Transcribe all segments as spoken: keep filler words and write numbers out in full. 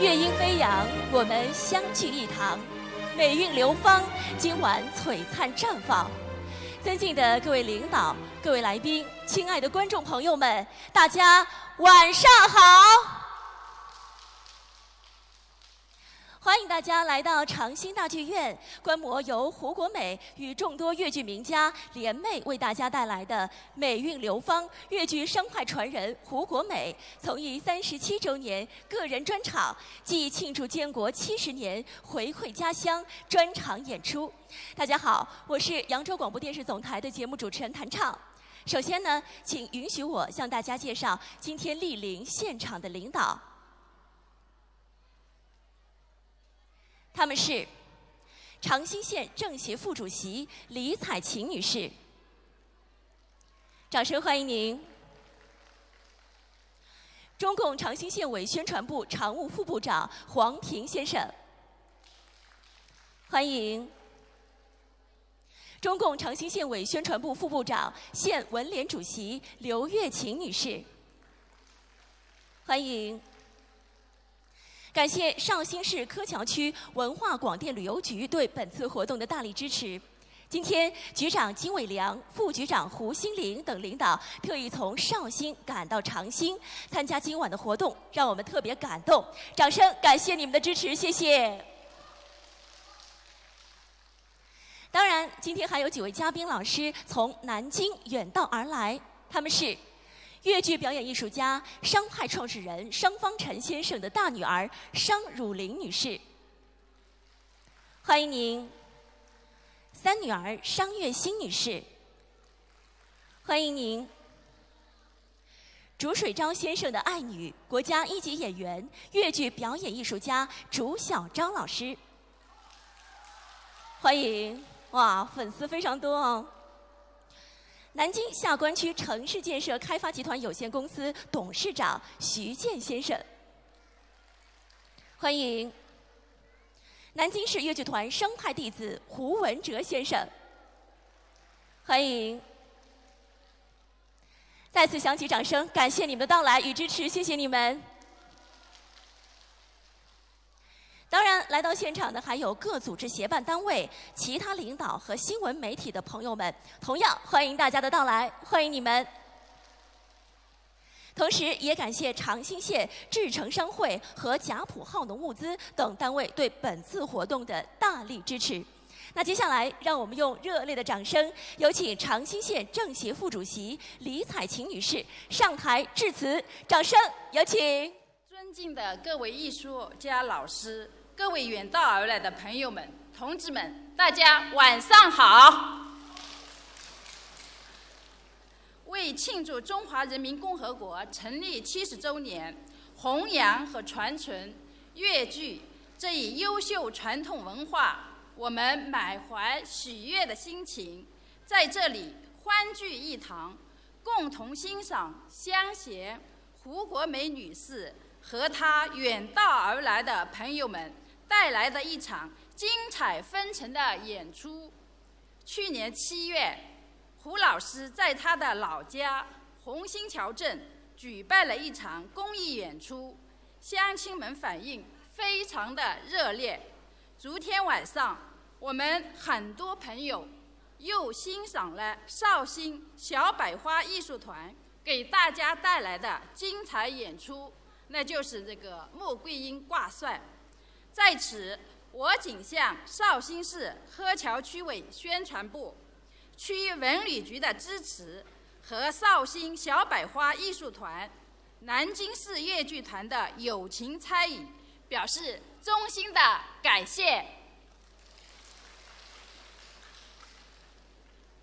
乐音飞扬，我们相聚一堂。美韵流芳，今晚璀璨绽放。尊敬的各位领导、各位来宾、亲爱的观众朋友们，大家晚上好！欢迎大家来到长兴大剧院，观摩由胡国美与众多越剧名家联袂为大家带来的美韵流芳越剧商派传人胡国美从艺三十七周年个人专场暨庆祝建国七十年回馈家乡专场演出。大家好，我是扬州广播电视总台的节目主持人谭畅。首先呢，请允许我向大家介绍今天莅临现场的领导。他们是长兴县政协副主席李彩琴女士，掌声欢迎您。中共长兴县委宣传部常务副部长黄平先生，欢迎。中共长兴县委宣传部副部长、县文联主席刘月琴女士，欢迎。感谢绍兴市柯桥区文化广电旅游局对本次活动的大力支持。今天，局长金伟良、副局长胡新林等领导特意从绍兴赶到长兴，参加今晚的活动，让我们特别感动。掌声感谢你们的支持，谢谢。当然，今天还有几位嘉宾老师从南京远道而来，他们是越剧表演艺术家、商派创始人商方辰先生的大女儿商汝霖女士，欢迎您。三女儿商月新女士，欢迎您。竺水昭先生的爱女，国家一级演员、越剧表演艺术家竺晓昭老师，欢迎。哇，粉丝非常多哦。南京下关区城市建设开发集团有限公司董事长徐建先生，欢迎。南京市越剧团生派弟子胡文哲先生，欢迎。再次响起掌声，感谢你们的到来与支持，谢谢你们。当然，来到现场的还有各组织协办单位、其他领导和新闻媒体的朋友们，同样欢迎大家的到来，欢迎你们。同时也感谢长兴县志诚商会和贾浦浩农物资等单位对本次活动的大力支持。那接下来，让我们用热烈的掌声，有请长兴县政协副主席李彩琴女士上台致辞。掌声有请。尊敬的各位艺术家老师，各位远道而来的朋友们、同志们，大家晚上好。为庆祝中华人民共和国成立七十周年，弘扬和传承越剧这一优秀传统文化，我们满怀喜悦的心情，在这里欢聚一堂，共同欣赏乡贤胡国美女士和她远道而来的朋友们带来的一场精彩纷呈的演出。去年七月，胡老师在他的老家红星桥镇举办了一场公益演出，乡亲们反应非常的热烈。昨天晚上，我们很多朋友又欣赏了绍兴小百花艺术团给大家带来的精彩演出，那就是这个穆桂英挂帅。在此，我谨向绍兴市柯桥区委宣传部、区文旅局的支持和绍兴小百花艺术团、南京市越剧团的友情猜疑表示衷心的感谢。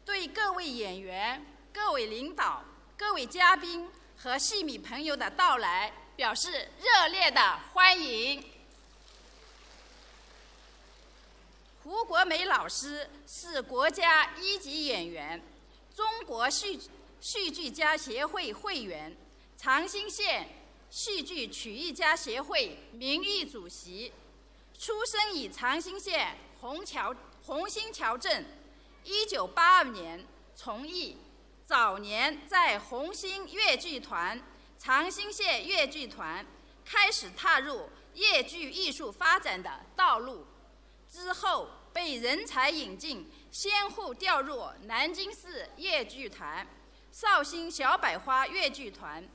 对各位演员、各位领导、各位嘉宾和戏迷朋友的到来表示热烈的欢迎。胡国美老师是国家一级演员，中国戏-戏剧家协会会员，长兴县戏剧曲艺家协会名誉主席， 出生于长兴县红桥-红星桥镇，一九八二年从艺。早年在红星越剧团、长兴县越剧团开始踏入越剧艺术发展的道路，之后被人才引进，先后调入南京市越剧团、绍兴小百花越剧团，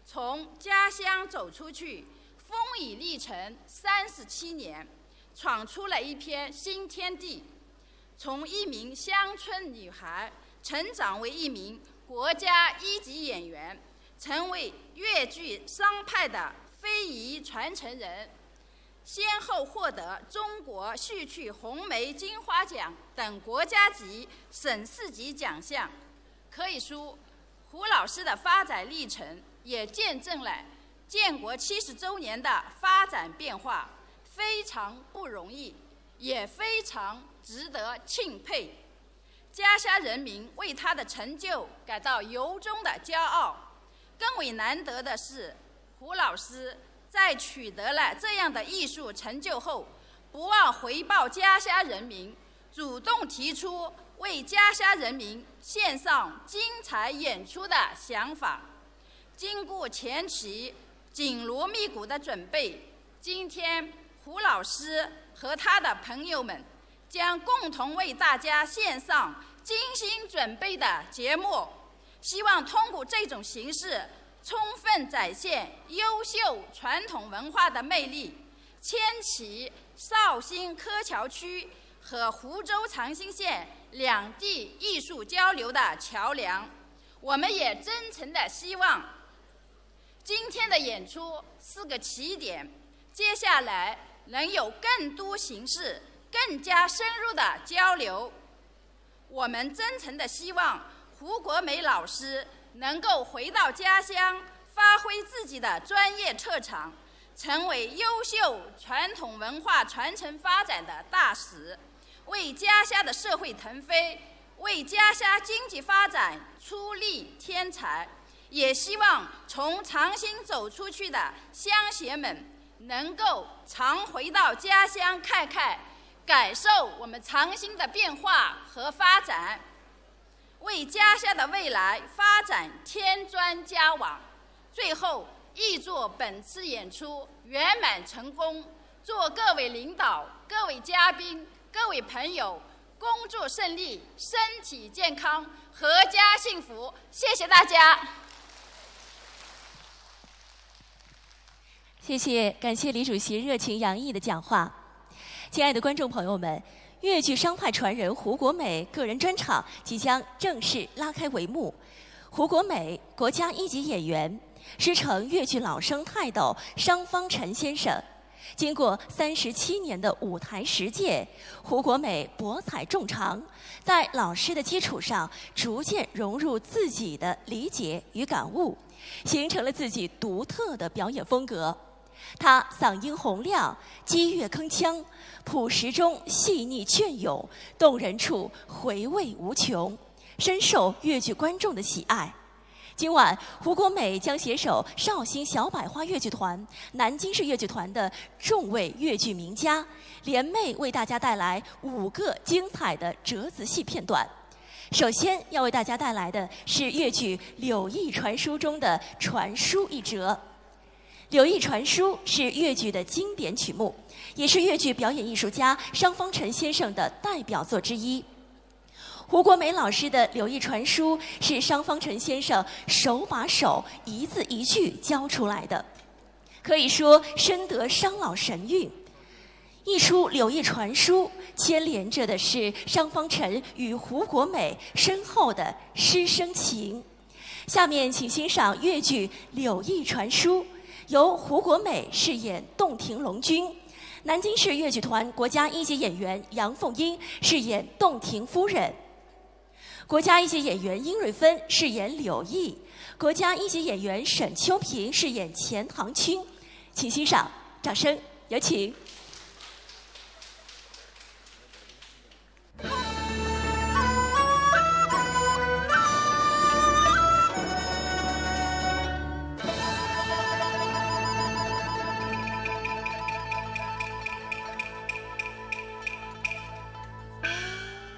从家乡走出去，风雨历程三十七年，闯出了一片新天地。从一名乡村女孩成长为一名国家一级演员，成为越剧商派的非遗传承人，先后获得中国戏曲红梅金花奖等国家级、省市级奖项。可以说，胡老师的发展历程也见证了建国七十周年的发展变化，非常不容易，也非常值得钦佩。家乡人民为他的成就感到由衷的骄傲。更为难得的是，胡老师在取得了这样的艺术成就后，不忘回报家乡人民，主动提出为家乡人民献上精彩演出的想法。经过前期紧锣密鼓的准备，今天胡老师和他的朋友们将共同为大家献上精心准备的节目。希望通过这种形式，充分展现优秀传统文化的魅力，牵起绍兴柯桥区和湖州长兴县两地艺术交流的桥梁。我们也真诚地希望，今天的演出是个起点，接下来能有更多形式、更加深入的交流。我们真诚地希望胡国美老师能够回到家乡，发挥自己的专业特长，成为优秀传统文化传承发展的大使，为家乡的社会腾飞，为家乡经济发展出力添柴。也希望从长兴走出去的乡贤们能够常回到家乡看看，感受我们长兴的变化和发展，为家乡的未来发展添砖加瓦。最后，预祝本次演出圆满成功，祝各位领导、各位嘉宾、各位朋友工作顺利，身体健康，阖家幸福。谢谢大家。 谢谢，感谢李主席热情洋溢的讲话。亲爱的观众朋友们，越剧商派传人胡国美个人专场即将正式拉开帷幕。胡国美，国家一级演员，师承越剧老生泰斗商方辰先生。经过三十七年的舞台实践，胡国美博采众长，在老师的基础上，逐渐融入自己的理解与感悟， 形成了自己独特的表演风格。她嗓音洪亮，激越铿锵，朴实中细腻隽永，动人处回味无穷，深受越剧观众的喜爱。今晚，胡国美将携手绍兴小百花越剧团、南京市越剧团的众位越剧名家，联袂为大家带来五个精彩的折子戏片段。首先要为大家带来的是越剧《柳毅传书》中的传书一折。《柳毅传书》是越剧的经典曲目，也是越剧表演艺术家商方辰先生的代表作之一。胡国美老师的《柳毅传书》是商方辰先生手把手、一字一句教出来的，可以说深得商老神韵。一出《柳毅传书》，牵连着的是商方辰与胡国美深厚的师生情。下面请欣赏越剧《柳毅传书》，由胡国美饰演洞庭龙君，南京市越剧团国家一级演员杨凤英饰演洞庭夫人。 国家一级演员殷瑞芬饰演柳毅，国家一级演员沈秋萍饰演钱塘卿。请欣赏，掌声有请。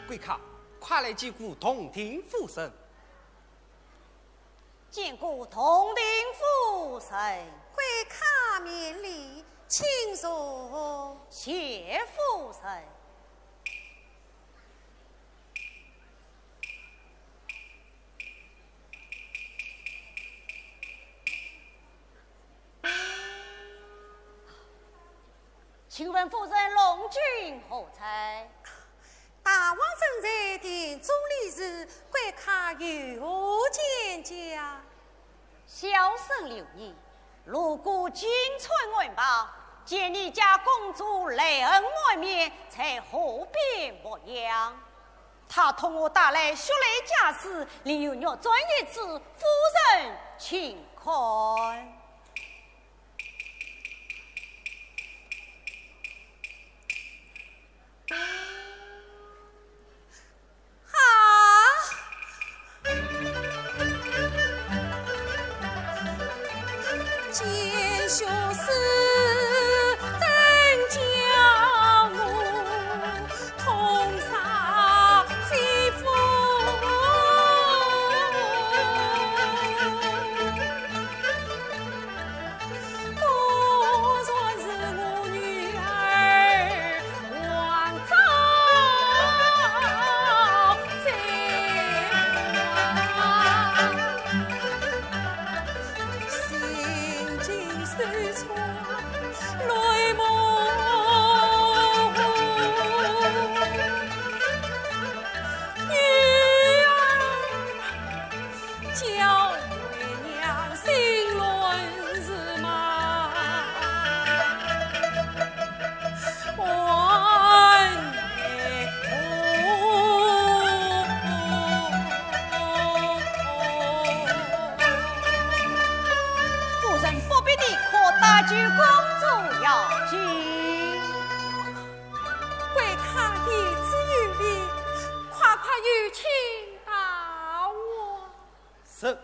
贵客，快来见过洞庭夫人。见过洞庭夫人。贵客免礼，请坐。谢夫人。 请问夫人，龙君何在？大王正在殿中理事，贵客有何见教？小生柳毅，路过金钏庵吧，见你家公主泪痕满面，在河边沐恙。她托我带来血泪家书，另有玉簪一支，夫人请看。 夫人不必理，可搭救公主要紧。贵客言之有理，快快有请大王。是。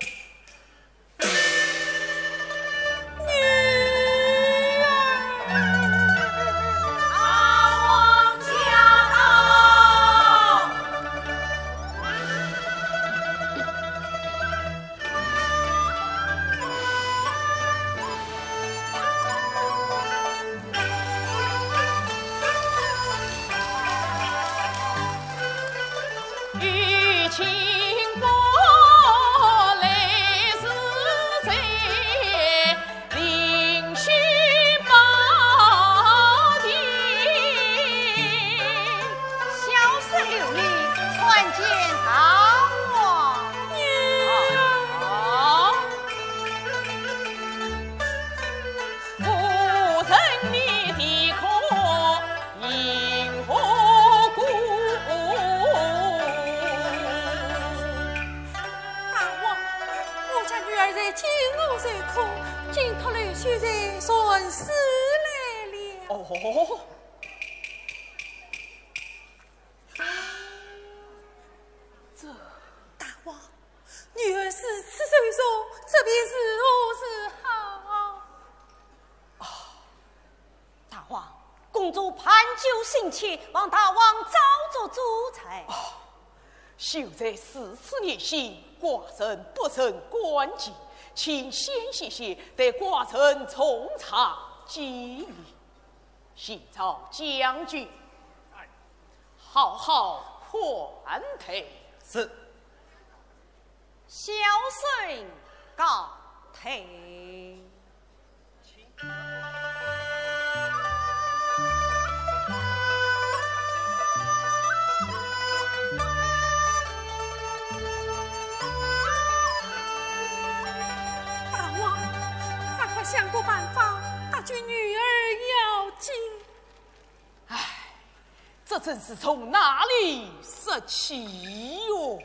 大王，我家女儿在金屋受苦，今托柳兄在传书来了。哦。这……大王，女儿如此受伤，这便如何是好？啊！ 大王，公主盘酒心切，望大王早作主裁。哦，秀才如此热心，寡人不胜感激，请先歇歇，待寡人从长计议。启奏将军，好好款待。是。小生告退。请。大王，快快想个办法搭救女儿要紧。唉，这真是从哪里说起哟？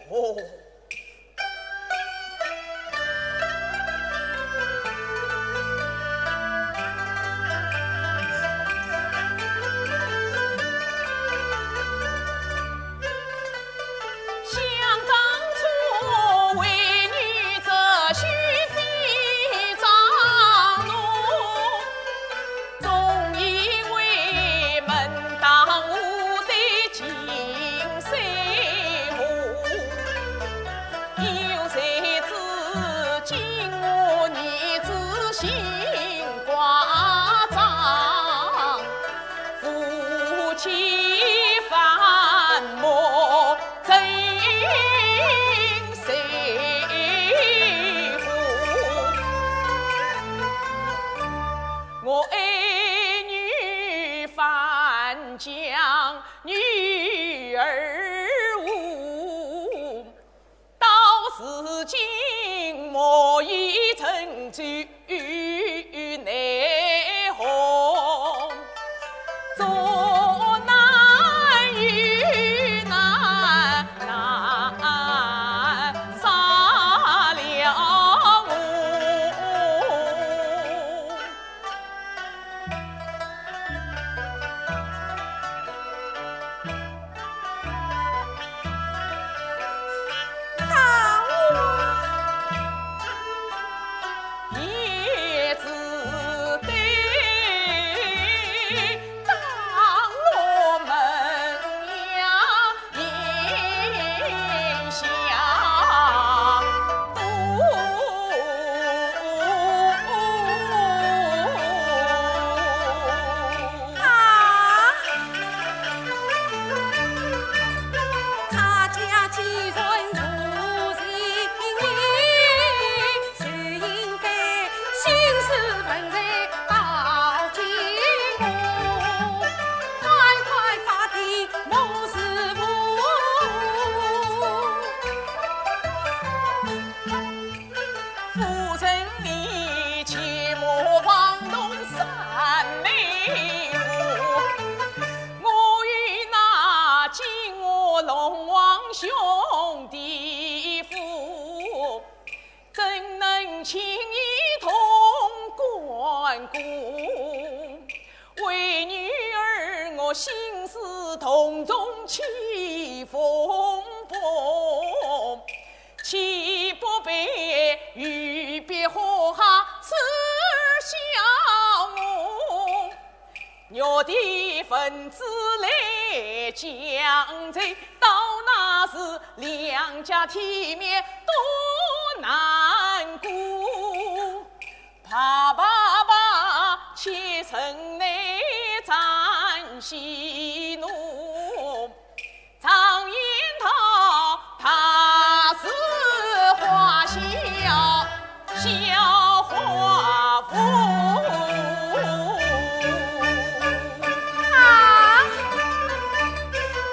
啊，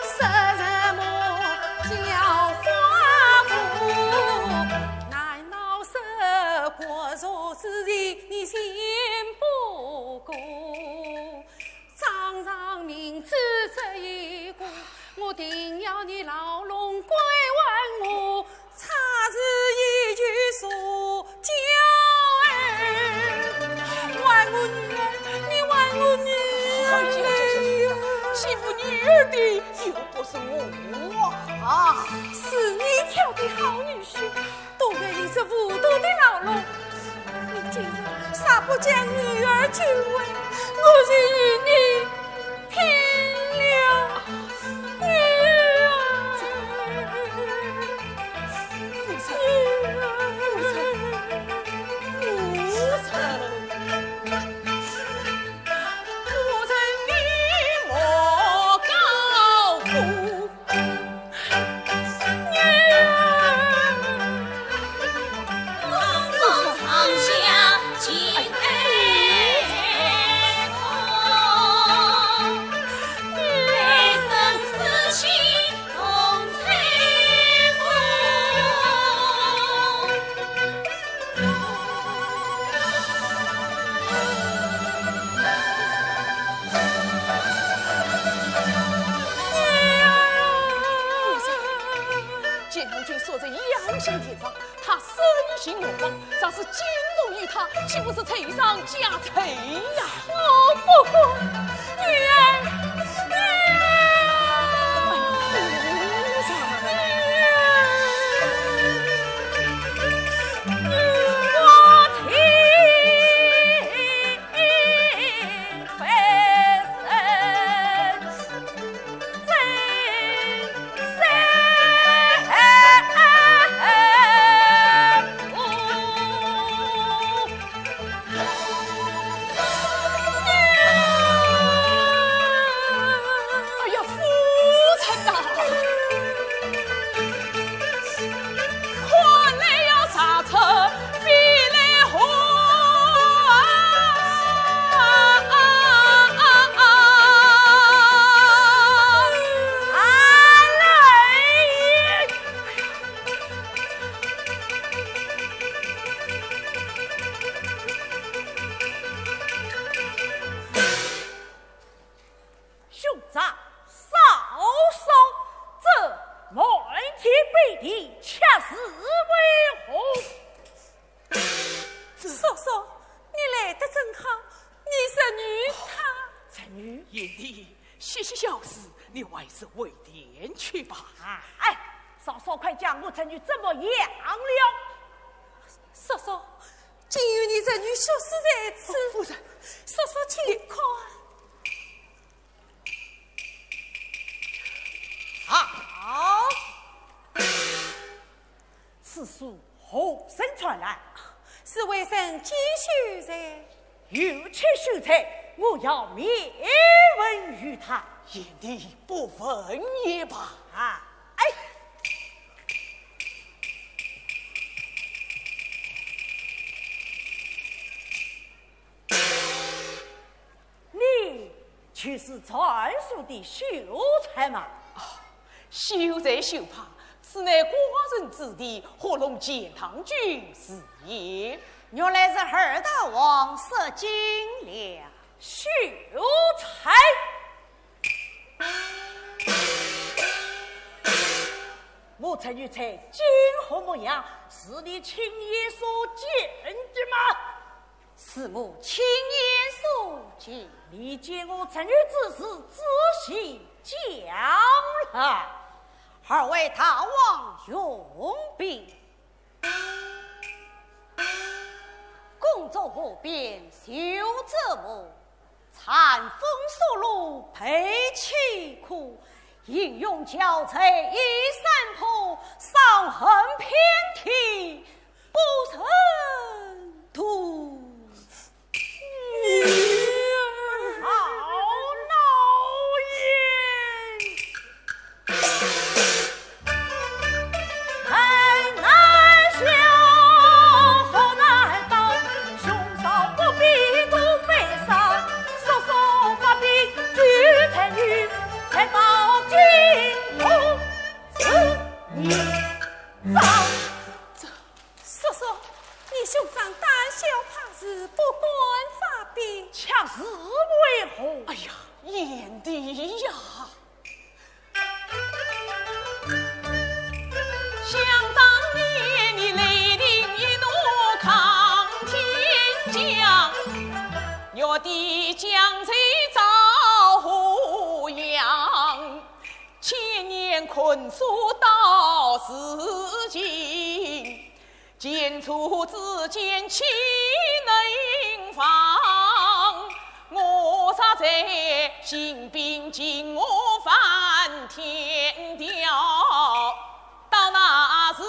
说什么叫花妇？难道是国错之地，你信不过？ 掌上明珠只一个，我定要你牢笼归还我，才是一句说教哎。还我女儿，你还我女儿哎呀！欺负女儿的又不是我啊！是你挑的好女婿， 都怨你这无德的老龙，你竟然啥不将女儿救回，我就与你拼了！女儿，女儿，所在阳兴殿上，他身陷何方，若是惊动于他，岂不是罪上加罪呀？哦，不管，女儿，女儿，哎呀，夫人。女儿，我听。 哎呀，夫人呐，看来要查出 飞来火啊！啊，来！兄长，嫂嫂，这瞒天背地，却是为何？这，叔叔，你来得正好，你侄女她……侄女？贤弟，些许小事，你还是回殿去吧。哎，嫂嫂，快讲我侄女怎么样了？叔叔，竟有你侄女血尸在此。夫人。叔叔，请看。 好，此书何人传来？是微臣监修在。有此秀才，我要面问于他。贤弟不问也罢。啊，哎。 你就是传书的秀才吗？哦，秀才秀葩，此乃寡人之弟，火龙钱塘君是也。原来是二大王失敬了。秀才，我侄女在京城模样，是你亲眼所见的吗？ 是我亲眼所见。你见我侄女之时，仔细讲来。二位大王容禀。共坐河边修者木，餐风宿露备其苦，英勇交贼已三坡，伤痕遍体 不曾度。好老爷！太难消，福难报，兄嫂不必多悲伤，叔叔发兵救侄女，才报金童之名。这 叔叔，你兄长胆小怕事，不敢发兵。却是为何？哎呀，贤弟呀！想当年你雷霆一怒抗天将，玉帝降罪遭祸殃，千年困守到如今， 前车之鉴岂能防？我若在，秦兵进我翻天掉。到那时，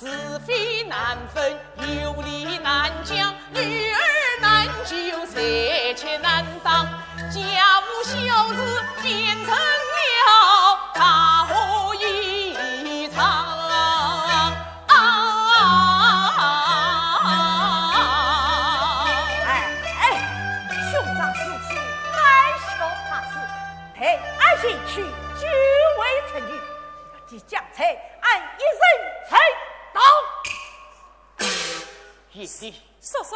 是非难分，有理难讲，女儿难救，妻妾难当。 家无小事，变成了大祸一场。啊！哎，哎，兄长如此胆小怕事，待俺前去救回侄女，玉帝降罪，俺一人承担。贤弟， 叔叔，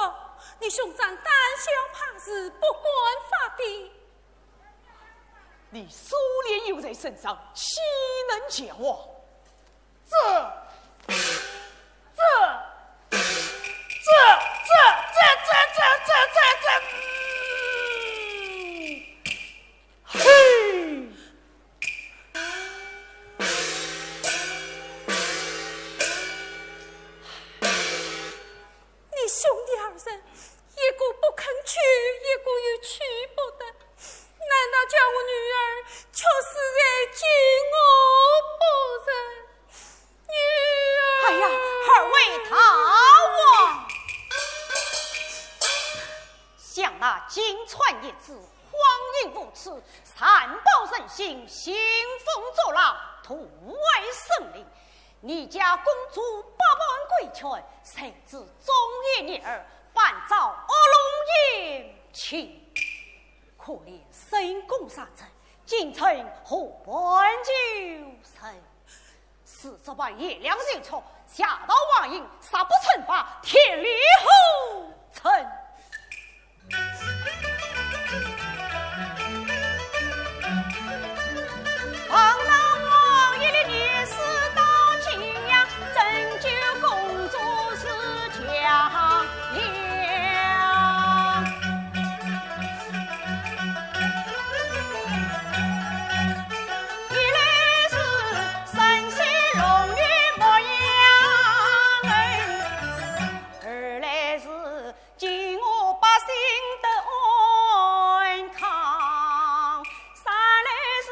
你兄长胆小怕事，不敢发兵。你苏联又在身上，岂能前往？这金川一子，荒淫无耻，残暴任性，兴风作浪，图害生灵。你家公主百般规劝，谁知忠言逆耳，反遭恶龙嫌弃。可怜深宫杀臣，京城何般救人？ 是这般贤良秀才，下到王营，杀不成法，天理何存？望那王爷的御史到景阳，拯救公主是佳娘。 一来是神仙龙女模样，二来是救我百姓得安康，三来是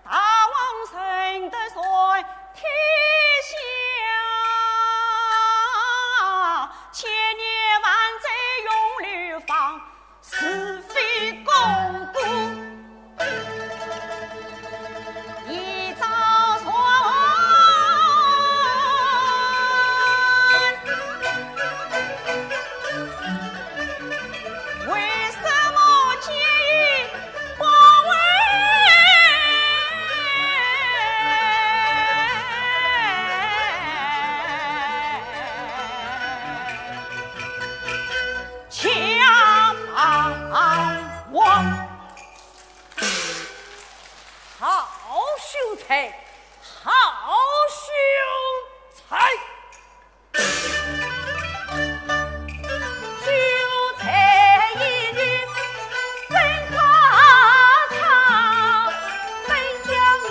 大王认得在天下，千年万载永流芳。 是非功过，一朝传。为什么皆因不为？ 强王。好秀才，好秀才！秀才一人真高超，能将我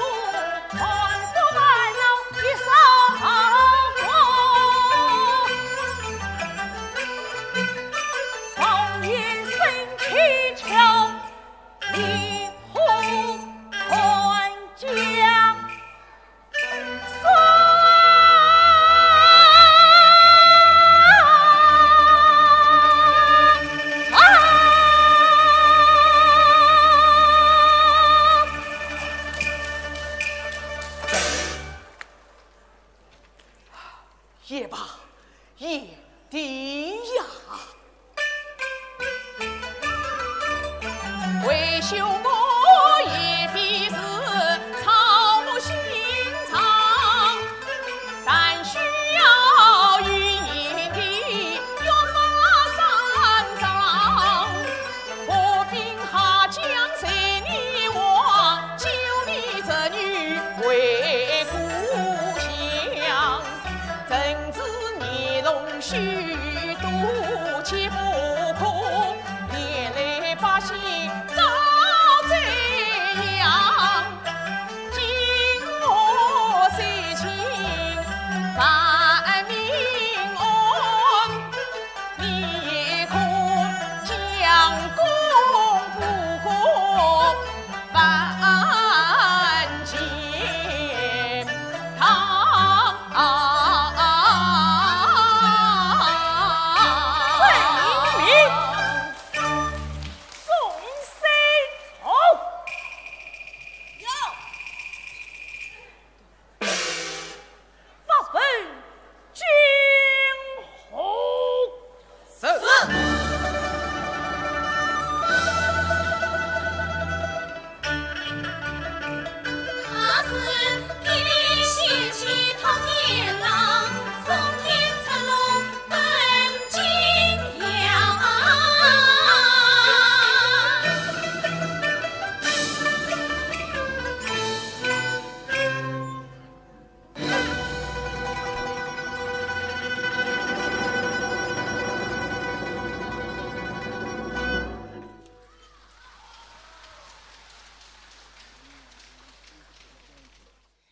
也罢，贤弟呀。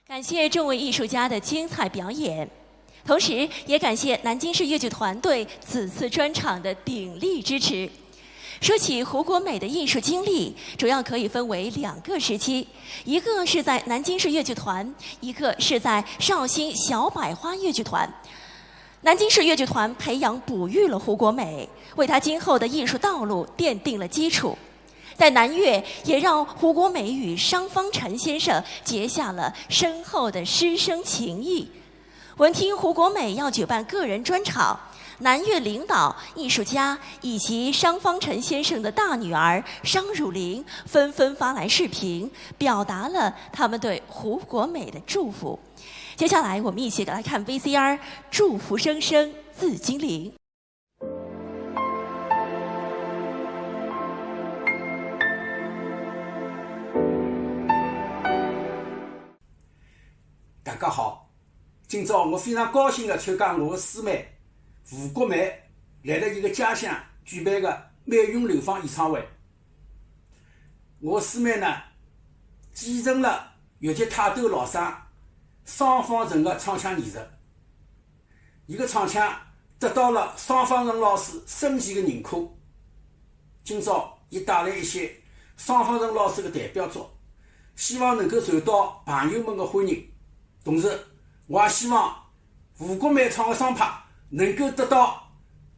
感谢众位艺术家的精彩表演，同时也感谢南京市越剧团对此次专场的鼎力支持。说起胡国美的艺术经历，主要可以分为两个时期，一个是在南京市越剧团，一个是在绍兴小百花越剧团。南京市越剧团培养哺育了胡国美，为她今后的艺术道路奠定了基础。在南越，也让胡国美与商方辰先生结下了深厚的师生情谊。闻听胡国美要举办个人专场，南越领导、艺术家以及商方辰先生的大女儿商汝霖纷纷发来视频，表达了他们对胡国美的祝福。接下来，我们一起来看V C R《祝福声声自金陵》。大家好，今朝我非常高兴地参加我的师妹胡国美来了伊个家乡举办个《美云流芳》演唱会。我师妹呢，继承了越剧泰斗老生商方辰个唱腔艺术。伊个唱腔得到了商方辰老师深切的认可。今朝伊带来一些商方辰老师的代表作，希望能够受到朋友们的欢迎。同时，我也希望胡国美唱的商派能够得到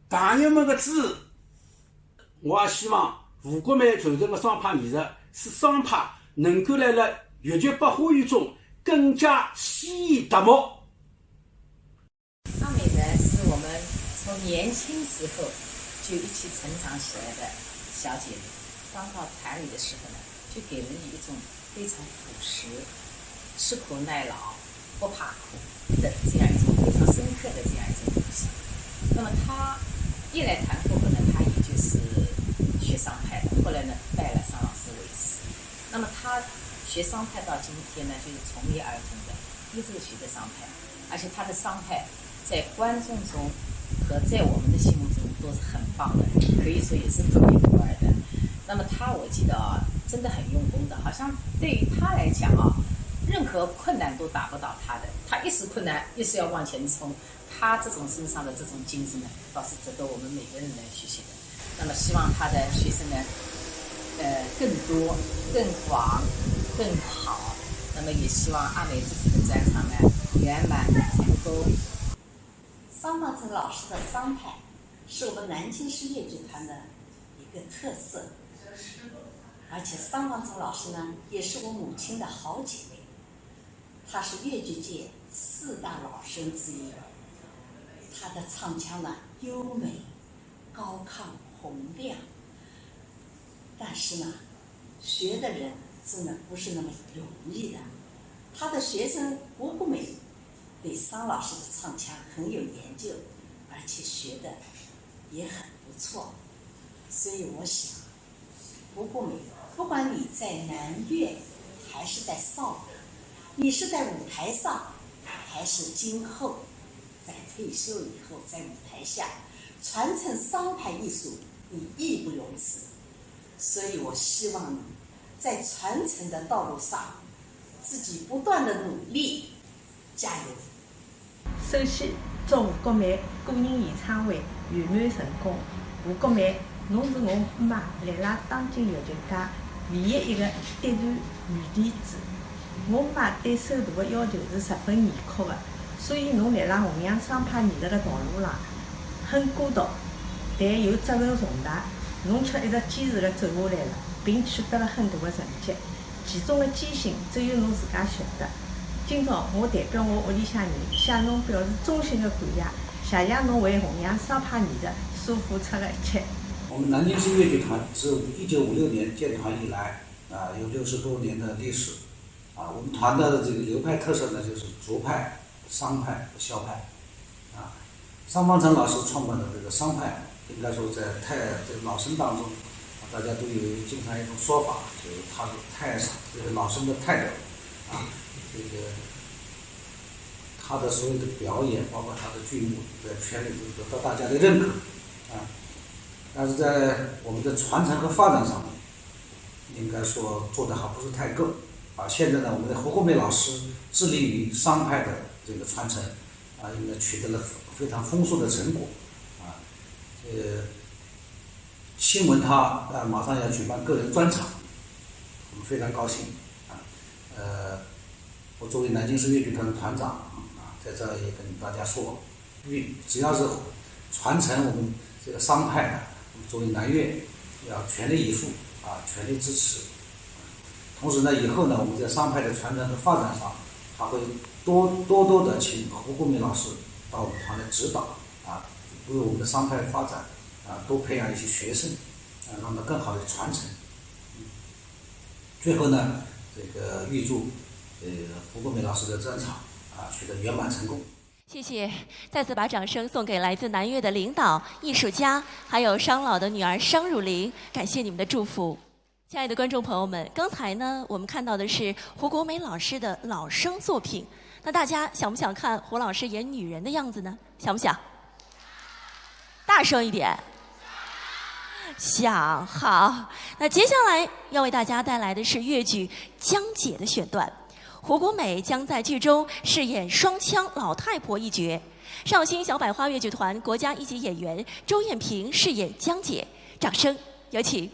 朋友们的支持。我也希望胡国美传承的商派艺术，使商派能够辣辣越剧百花园中更加鲜艳夺目。阿美呢，是我们从年轻时候就一起成长起来的小姐妹。刚到团里的时候呢，就给人一种非常朴实、吃苦耐劳、不怕苦的这样一种非常深刻的这样一种印象。那么她一来团过后呢，她也就是学商派的，后来呢拜了商老师为师。那么她学商派到今天呢，就是从一而终的，一直学的商派，而且她的商派在观众中和在我们的心目中都是很棒的，可以说也是独一无二的。那么她我记得啊，真的很用功的，好像对于她来讲啊，任何困难都打不倒她的，她一时困难一时要往前冲，她这种身上的这种精神呢，倒是值得我们每个人来学习的。那么希望她的学生呢，呃，更多、更广、更好。那么也希望阿美这次的专场呢，圆满成功。商方辰老师的商派是我们南京市越剧团的一个特色，而且商方辰老师呢，也是我母亲的好姐妹，她是越剧界四大老生之一，她的唱腔呢，优美、高亢、洪亮。但是呢，学的人真的不是那么容易的。她的学生胡国美对商老师的唱腔很有研究，而且学的也很不错。所以我想，胡国美，不管你在南越还是在邵北，你是在舞台上，还是今后在退休以后在舞台下传承商派艺术，你义不容辞。所以我希望你在传承的道路上，自己不断的努力，加油。首先祝胡国美个人演唱会圆满成功。胡国美，侬是我姆妈辣辣当今越剧界唯一一个嫡传女弟子。我姆妈对首徒个要求是十分严苛个，所以侬辣辣弘扬商派艺术个道路浪很孤独，但又责任重大。侬却一直坚持个走下来了，并取得了很大个成绩。 其中的艰辛只有侬自家晓得。今朝我代表我屋里向人向侬表示衷心的感谢，谢谢侬为弘扬商派艺术所付出的一切。我们南京市越剧团自一九五六年建团以来，啊，有六十多年的历史。啊，我们团的这个流派特色呢，就是竹派、商派和萧派。啊，商方辰老师创办的这个商派，应该说在太这个老生当中，啊，大家都有经常一种说法，就是他是太上，这个老生的泰斗。啊，这个他的所有的表演，包括他的剧目，在圈里都得到大家的认可。啊，但是在我们的传承和发展上面，应该说做得还不是太够。啊，现在呢，我们的胡国美老师致力于商派的这个传承，啊，应该取得了非常丰硕的成果。啊，呃，听闻他，呃，马上要举办个人专场，我们非常高兴。啊，呃，我作为南京市越剧团的团长，啊，在这也跟大家说，域，只要是传承我们这个商派的，我们作为南岳要全力以赴啊，全力支持。同时呢，以后呢，我们这个商派的传承和发展上，还会多多多的请胡国美老师到我们团来指导啊，为我们的商派发展啊，多培养一些学生啊，让它更好的传承。最后呢，这个预祝这个胡国美老师的专场啊取得圆满成功。谢谢，再次把掌声送给来自南岳的领导、艺术家，还有商老的女儿商汝霖，感谢你们的祝福。亲爱的观众朋友们，刚才呢，我们看到的是胡国美老师的老生作品，那大家想不想看胡老师演女人的样子呢？想不想？大声一点。想，好。那接下来要为大家带来的是越剧《江姐》的选段。胡国美将在剧中饰演双枪老太婆一角，绍兴小百花越剧团国家一级演员周艳萍饰演江姐。掌声有请。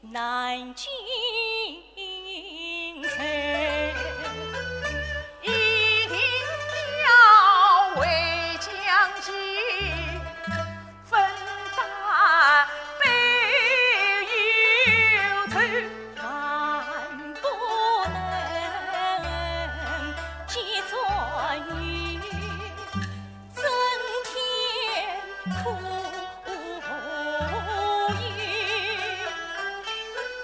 南京城，一定要回京去，分担悲忧愁，万不能寄转于 春天苦雨，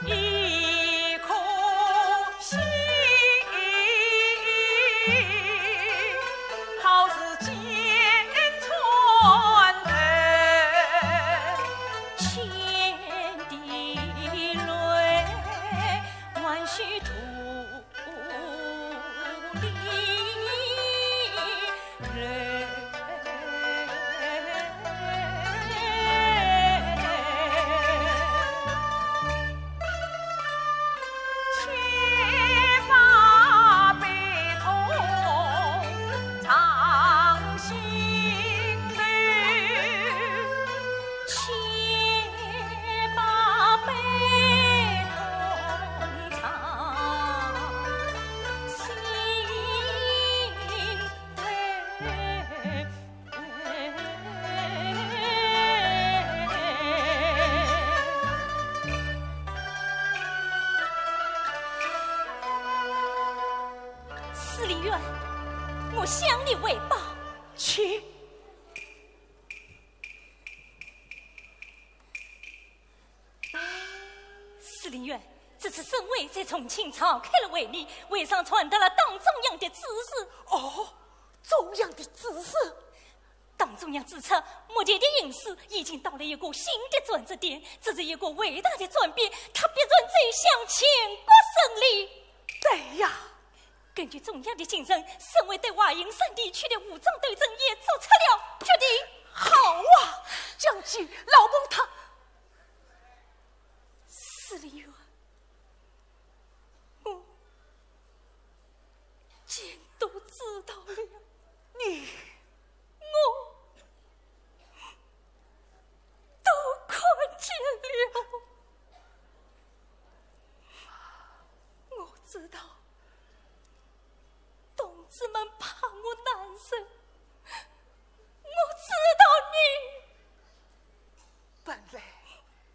一颗心好似箭穿头，千滴泪还须涂 司礼员，我向你汇报。请。 司礼员，这次省会在重庆召开了会议，会上传达了党中央的指示。哦，中央的指示？党中央指出，目前的形势已经到了一个新的转折点，这是一个伟大的转变，它必然走向全国胜利。对呀， 根据中央的精神，省会对华阴山地区的武装斗争也做出了决定。好啊，将军，老翁他……司礼员，我全都知道了。你……我 都看见了。我知道，同志们怕我难受，我知道你……本来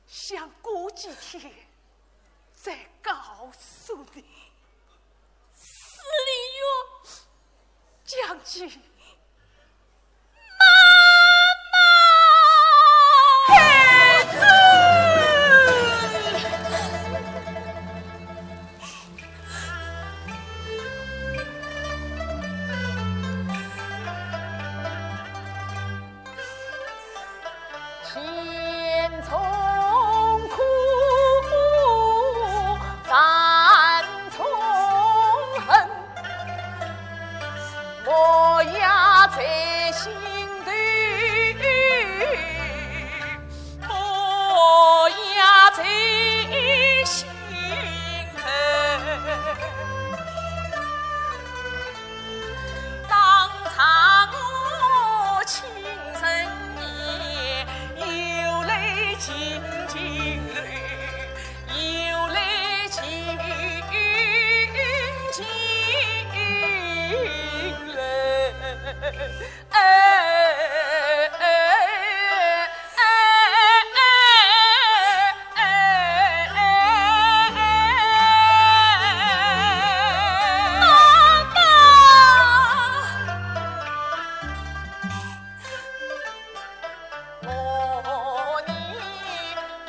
想过几天再告诉你。司礼员，将军， 心中苦，万种恨，我压在心头，我压在心头。 当场我亲身也有泪尽尽流，有泪尽尽流。哎，哎，哎，哎，哎，哎，哎，哎，哎。 我你同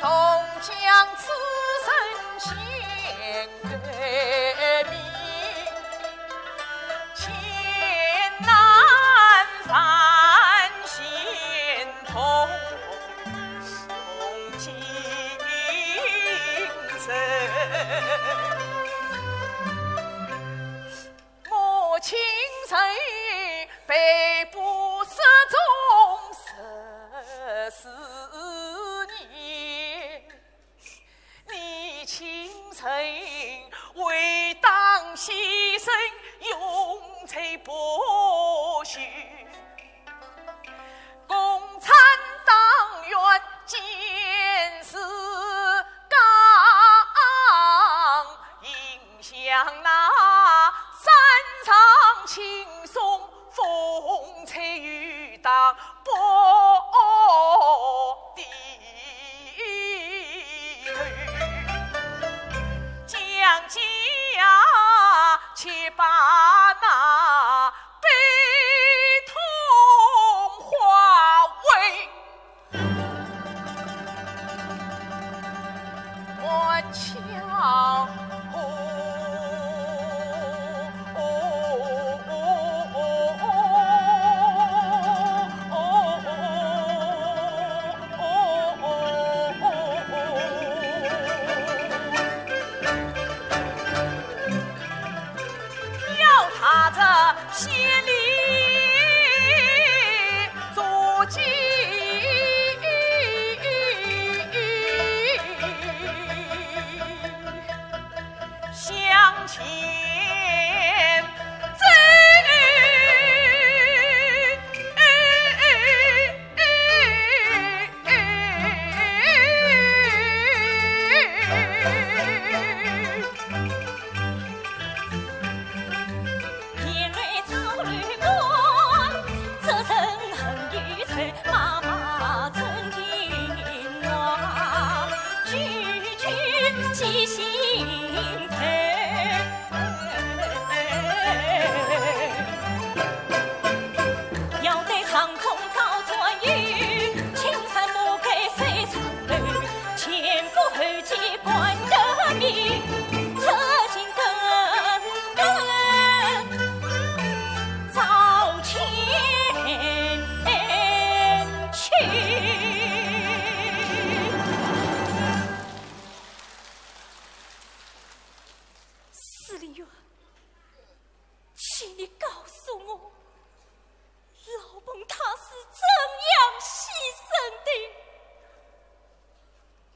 将此生献给民，千难万险同同精神。 母亲在背部失踪十四年，你亲身为党牺牲，永垂不朽。共产党员坚持刚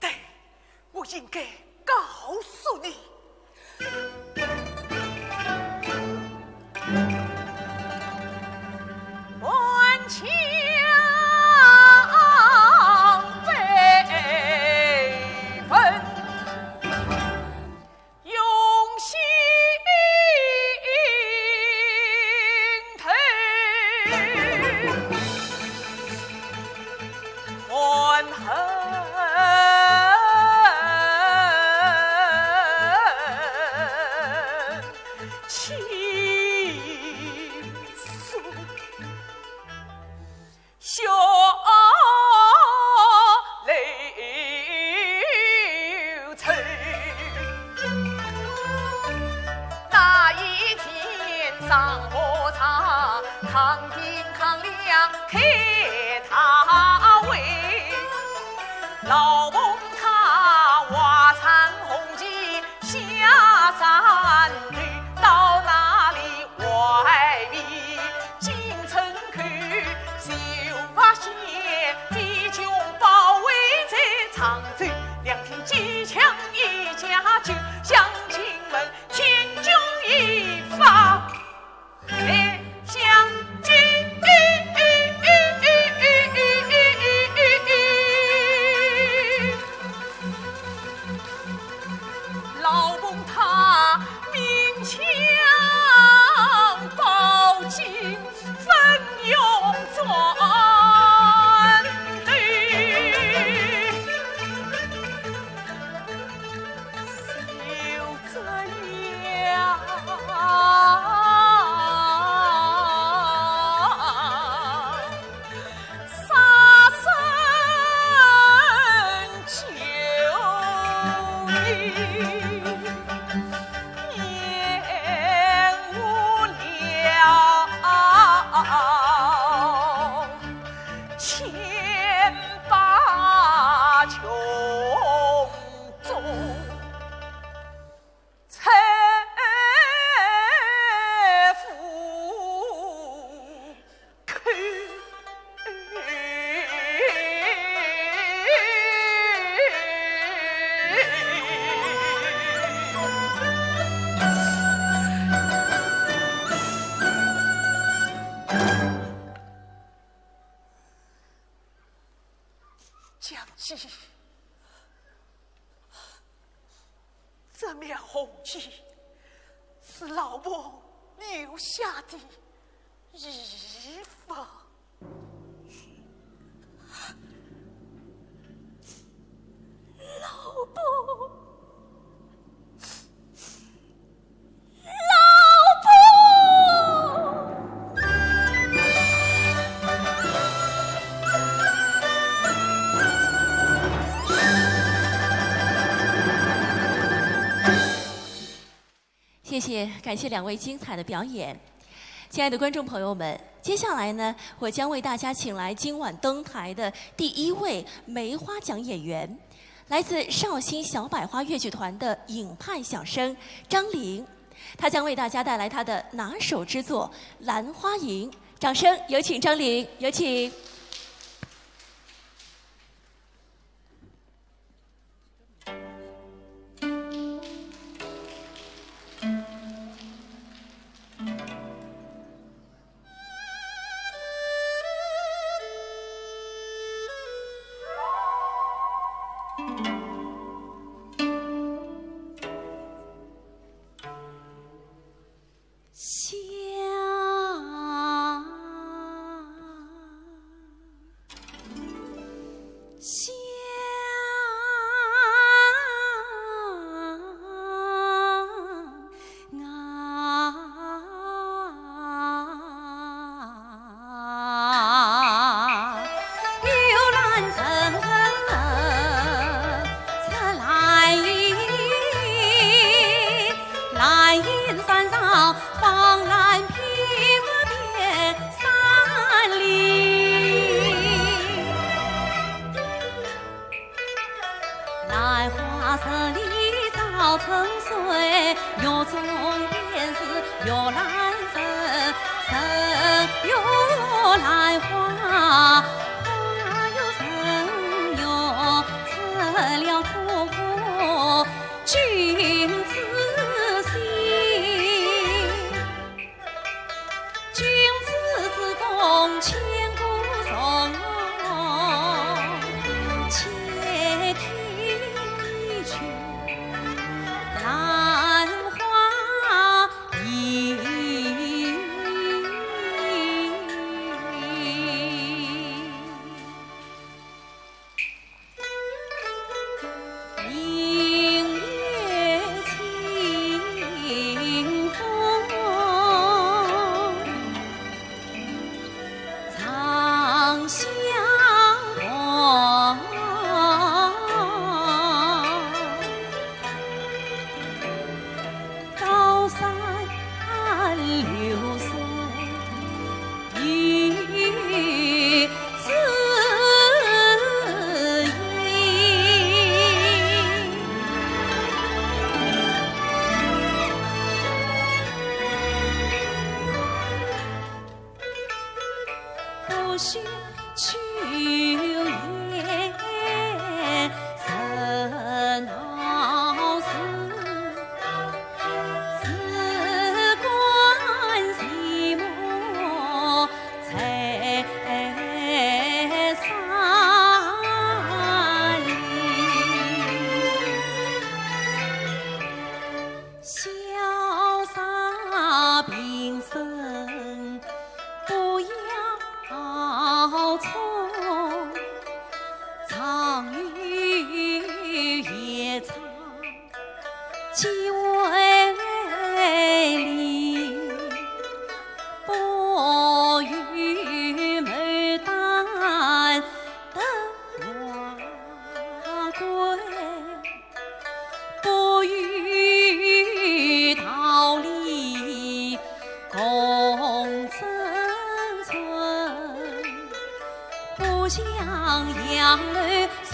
对，我应该告诉你。这面红衣是老伯留下的遗物。老伯，老伯。谢谢，感谢两位精彩的表演。亲爱的观众朋友们，接下来呢，我将为大家请来今晚登台的第一位梅花奖演员，来自绍兴小百花越剧团的尹派小生张玲，她将为大家带来她的拿手之作《兰花吟》。掌声有请张玲，有请。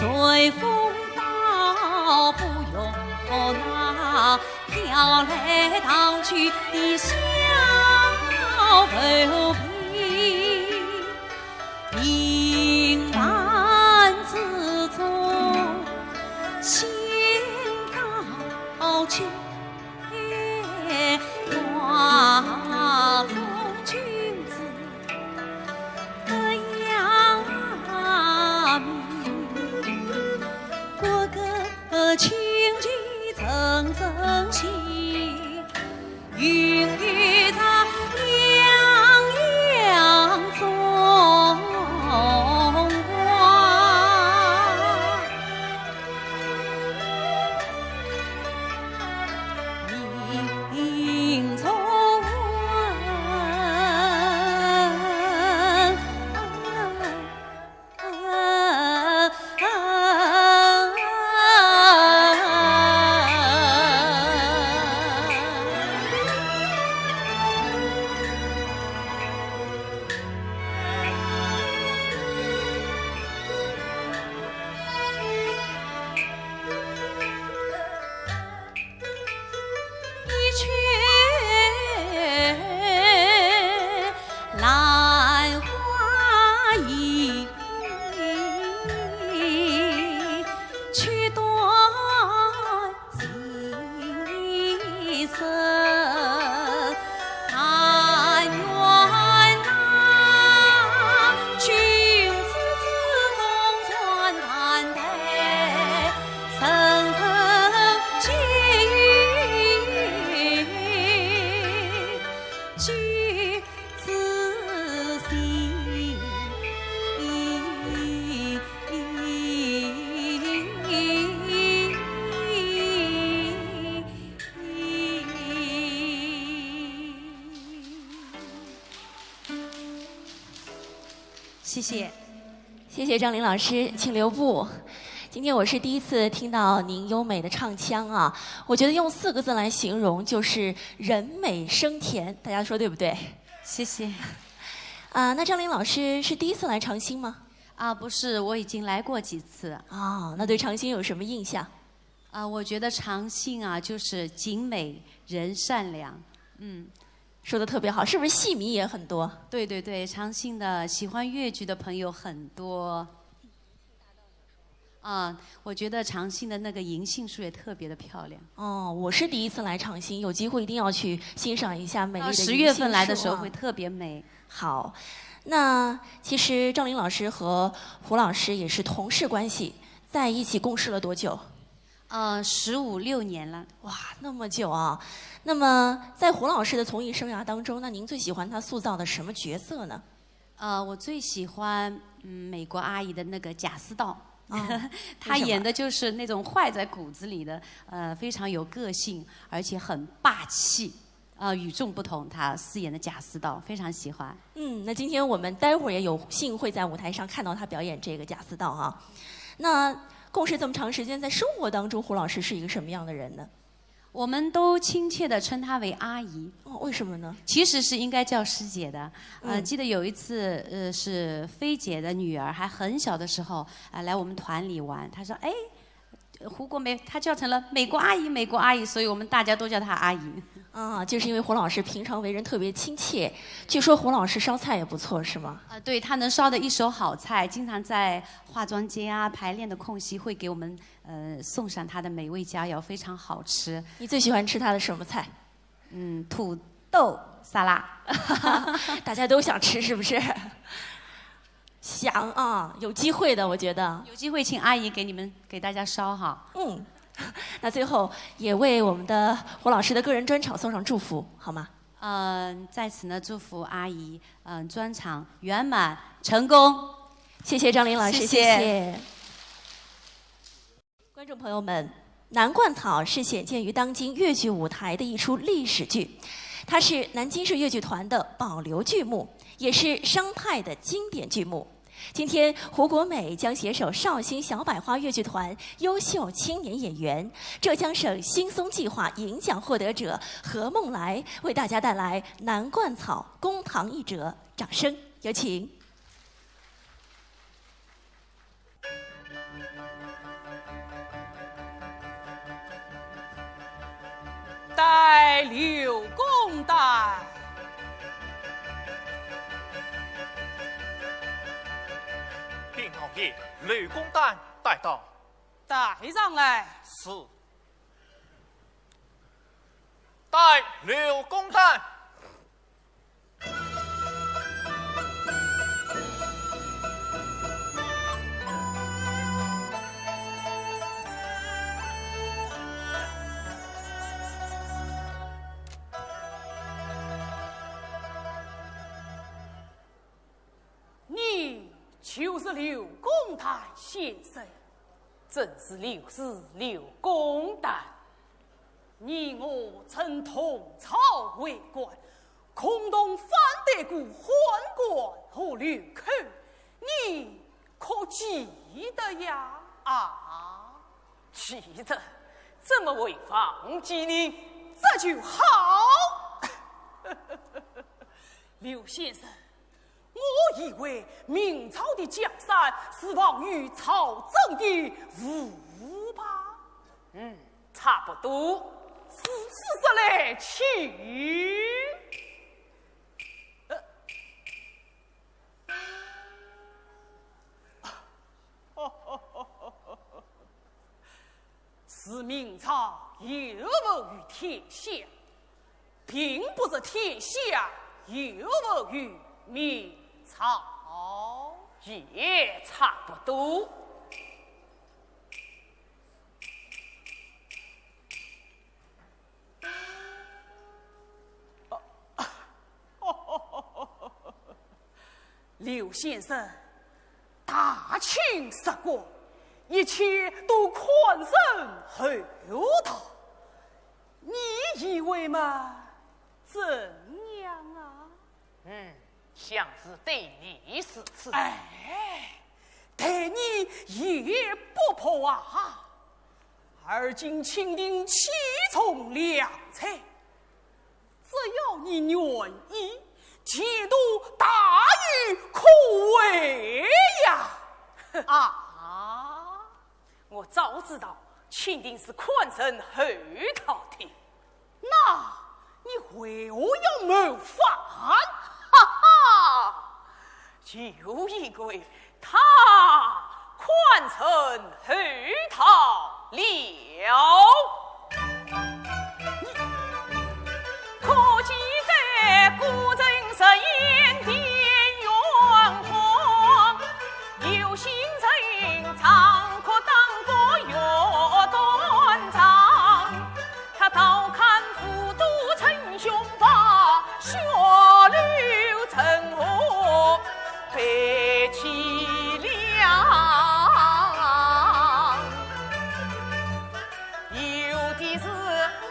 随风倒不用那飘来荡去的小浮萍，平淡之中，心高气挂中君子。 的扬名。过个清气沉沉气，云雨在洋洋中挂。 一曲兰花引，曲断 情深。但愿那君子之中传丹台，人人皆有君子心。 谢谢。谢谢张琳老师，请留步。今天我是第一次听到您优美的唱腔啊，我觉得用四个字来形容就是人美声甜，大家说对不对？谢谢。啊，那张琳老师是第一次来长兴吗？啊，不是，我已经来过几次。哦，那对长兴有什么印象？啊，我觉得长兴啊，就是景美人善良。嗯。说得特别好，是不是戏迷也很多？对，对，对，长兴的喜欢越剧的朋友很多。啊，我觉得长兴的那个银杏树也特别的漂亮。哦，我是第一次来长兴，有机会一定要去欣赏一下美丽的银杏树啊。到十月份来的时候会特别美。好，那其实张琳老师和胡老师也是同事关系，在一起共事了多久？呃，十五六年了。哇，那么久啊！那么在胡老师的从艺生涯当中，那您最喜欢他塑造的什么角色呢？呃，我最喜欢，嗯，美国阿姨的那个贾似道。哦，她演的就是那种坏在骨子里的，为什么？呃，非常有个性，而且很霸气。呃，与众不同，她饰演的贾似道，非常喜欢。嗯，那今天我们待会儿也有幸会在舞台上看到她表演这个贾似道哈。那共事这么长时间，在生活当中，胡老师是一个什么样的人呢？我们都亲切地称她为阿姨。哦，为什么呢？其实是应该叫师姐的。呃，嗯。记得有一次，呃，是菲姐的女儿还很小的时候，啊，来我们团里玩，她说：“哎，胡国美”，她叫成了“美国阿姨，美国阿姨”，所以我们大家都叫她阿姨。啊，就是因为胡老师平常为人特别亲切，据说胡老师烧菜也不错，是吗？啊，对，她能烧得一手好菜，经常在化妆间啊，排练的空隙会给我们，呃，送上她的美味佳肴，非常好吃。你最喜欢吃她的什么菜？嗯，土豆沙拉。大家都想吃，是不是？想啊，有机会的，我觉得。有机会请阿姨给你们，给大家烧哈。嗯，那最后也为我们的胡老师的个人专场送上祝福，好吗？嗯，在此呢，祝福阿姨，嗯，专场圆满成功。谢谢张琳老师，谢谢。谢谢。观众朋友们，《南冠草》是显见于当今越剧舞台的一出历史剧，它是南京市越剧团的保留剧目，也是商派的经典剧目。今天，胡国美将携手绍兴小百花越剧团优秀青年演员、浙江省新松计划银奖获得者何梦来，为大家带来《南冠草》公堂一折，掌声有请。刘公旦。禀老爷，刘公旦带到。带上来。是。带刘公旦。 你就是刘公旦先生？正是刘氏刘公旦。你我曾同朝为官，共同反对过宦官和流寇，你可记得呀？啊？记得，怎么会忘记呢？这就好。刘先生， 我以为明朝的江山是亡于曹真的腐败。嗯，差不多。如此说来，请。呃，是明朝有没于天下，并不是天下有没于明朝。也差不多。刘先生，大清时光，一切都宽容厚道，你以为嘛，怎样啊？嗯，想是对你如此。哎，对你也不破啊。而今清廷器重粮柴， 只要你愿意，前途大有可为呀！啊，我早知道清廷是宽仁厚道的。那你为何要谋反？哈哈，就因为 他宽仁厚道了。可记得古人实言的冤枉，有心人常可当个岳断肠。 他倒看府都城凶杀，血流成河，悲凄凉。有的是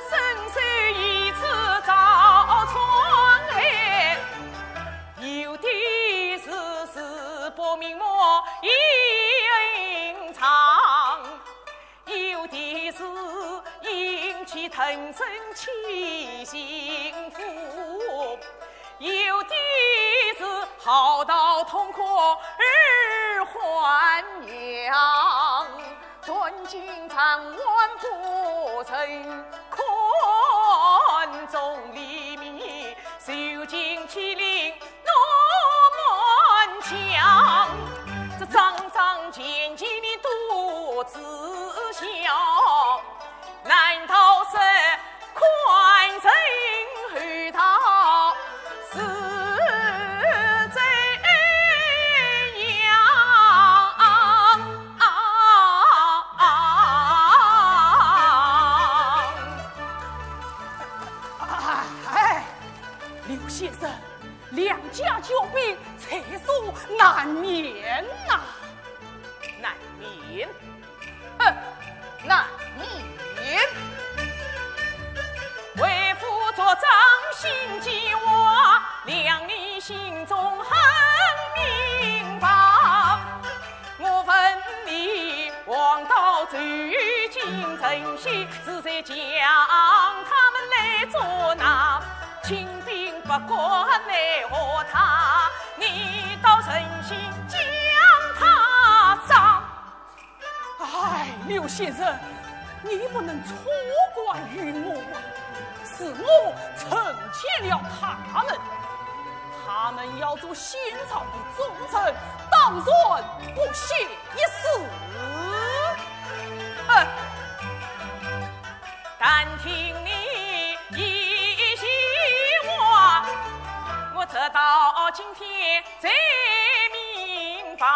伸手一指曹操，有的是自报名目隐藏。 有的是忍气吞声欺心腹，有的是豪刀痛哭耳环娘。断尽肠寰不曾看，众里面受尽欺凌 怒满腔。这桩桩件件你都知晓，难道是宽仁厚道是这样？哎，刘先生， 两家交兵，在所难免呐。难免？哼，难免。为父作战心计划，谅你心中很明白。 我问你，王道周瑜进城西，是谁将他们来捉拿？清兵不过奈何他，你倒忍心将他杀。哎，刘先生，你不能错怪于我啊！是是我成全了他们，他们要做先朝的忠臣，当然不屑一顾。哼！但听你一席话，我直到今天才明白，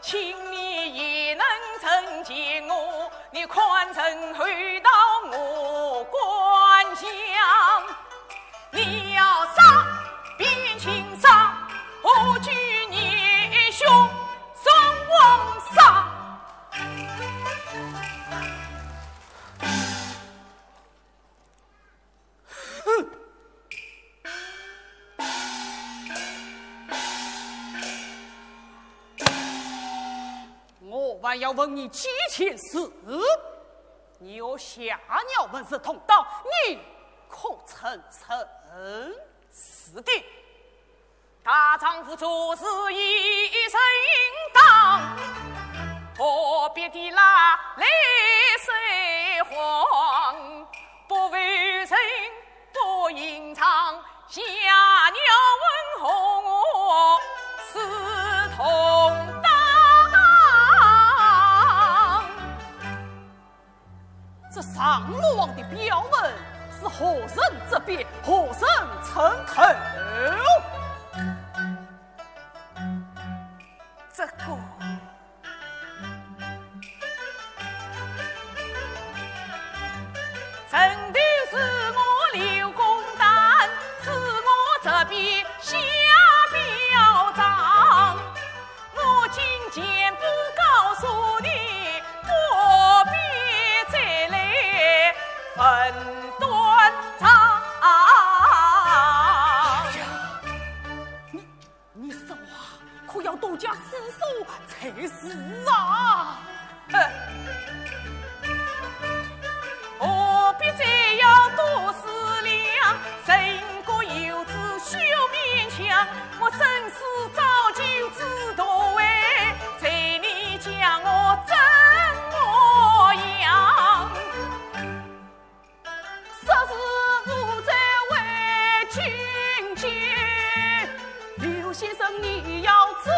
请你也能成全我，你看曾回到我官腔。你要杀便请杀，何惧你兄双王杀？哼！我还要问你几件事，你和谢娘文是同党，你可曾认识的？大丈夫做事一身当，何必提那泪水汪？不为人，不隐藏，谢娘文和我是同党。 这上罗网的标文是何人执笔，何人称头？这个，真的是我刘公旦，是我执笔下表彰。 我今全部告诉你，不必再来问断章。哎呀，你，你说话可要多加思索才是啊。 何必再要多思量？人各有志，休勉强。我生死早就知道哎，随你将我怎么样？说是无罪为君解，刘先生你要仔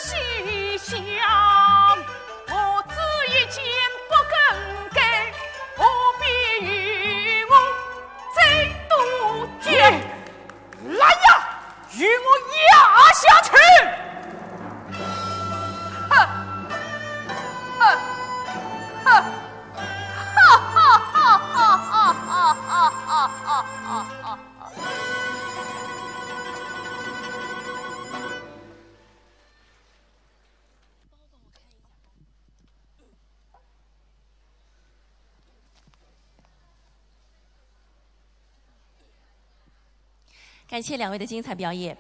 细想。 我只一件不更改，何必与我再多讲？来呀，与我押下去！哼！哼！哼！哈哈哈哈哈哈哈哈哈哈！ 感谢两位的精彩表演。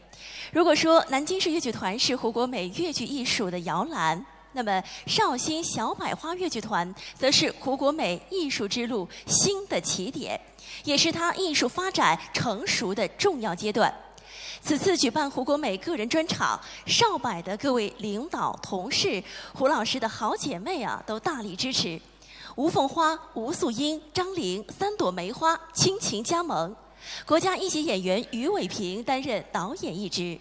如果说南京市越剧团是胡国美越剧艺术的摇篮，那么绍兴小百花越剧团则是胡国美艺术之路新的起点，也是她艺术发展成熟的重要阶段。此次举办胡国美个人专场，绍百的各位领导、同事、胡老师的好姐妹啊，都大力支持。 吴凤花、吴素英、张玲三朵梅花倾情加盟，国家一级演员于伟平担任导演一职。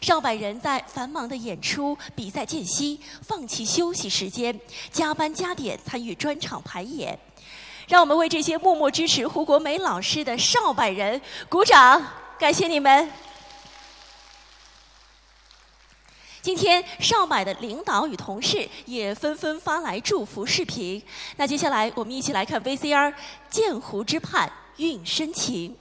绍百人在繁忙的演出、比赛间隙，放弃休息时间，加班加点参与专场排演。让我们为这些默默支持胡国美老师的绍百人鼓掌，感谢你们！ 今天，绍百的领导与同事也纷纷发来祝福视频。那接下来，我们一起来看V C R《鉴湖之畔·韵深情》。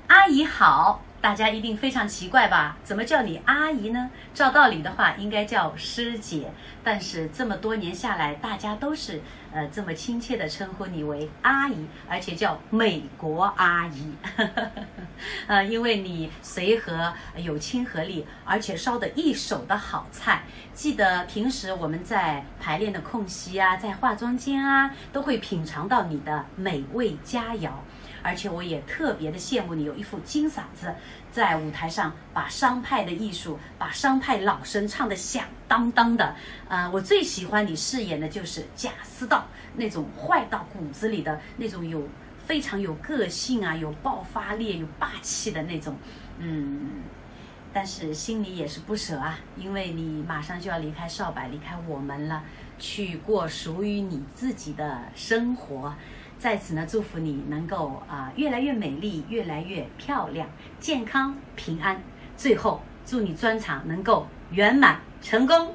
阿姨好，大家一定非常奇怪吧？怎么叫你阿姨呢？照道理的话，应该叫师姐。 但是这么多年下来，大家都是，呃，这么亲切地称呼你为阿姨，而且叫美国阿姨。呃，因为你随和，有亲和力，而且烧得一手的好菜。记得平时我们在排练的空隙啊，在化妆间啊，都会品尝到你的美味佳肴。而且我也特别的羡慕你有一副金嗓子，在舞台上把商派的艺术，把商派老生唱得响当当的。呃，我最喜欢你饰演的就是贾似道那种坏到骨子里的那种，有非常有个性啊，有爆发力，有霸气的那种。嗯，但是心里也是不舍啊，因为你马上就要离开少柏，离开我们了，去过属于你自己的生活。在此呢，祝福你能够啊、越来越美丽，越来越漂亮，健康平安。最后，祝你专场能够圆满成功。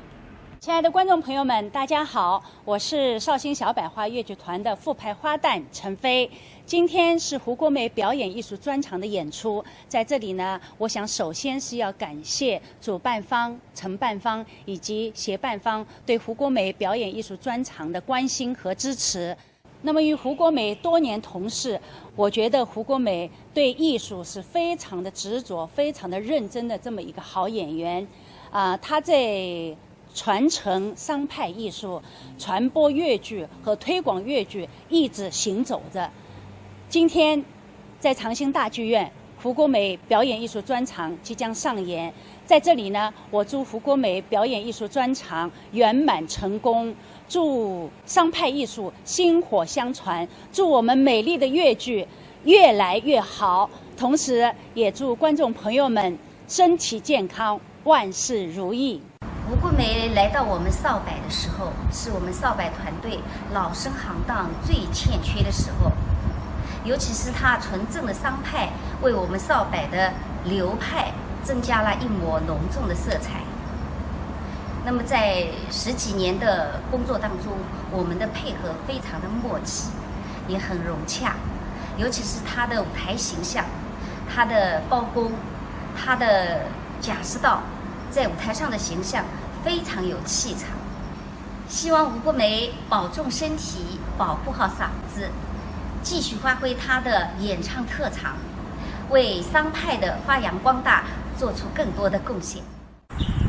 亲爱的观众朋友们，大家好，我是绍兴小柏花越剧团的副派花旦陈飞。今天是胡国梅表演艺术专场的演出，在这里呢，我想首先是要感谢主办方、承办方以及协办方对胡国梅表演艺术专场的关心和支持。那么与胡国梅多年同事，我觉得胡国梅对艺术是非常的执着、非常的认真的这么一个好演员。啊、她在传承商派艺术、传播越剧和推广越剧一直行走着。今天，在长兴大剧院，胡国梅表演艺术专场即将上演。在这里呢，我祝胡国梅表演艺术专场圆满成功，祝商派艺术薪火相传，祝我们美丽的越剧越来越好，同时也祝观众朋友们身体健康，万事如意。胡国梅来到我们少柏的时候，是我们少柏团队老生行当最欠缺的时候，尤其是她纯正的商派，为我们少柏的流派增加了一抹浓重的色彩。那么在十几年的工作当中，我们的配合非常的默契，也很融洽，尤其是她的舞台形象，她的包公，她的贾似道，在舞台上的形象非常有气场。希望胡国梅保重身体，保护好嗓子，继续发挥她的演唱特长，为商派的发扬光大做出更多的贡献。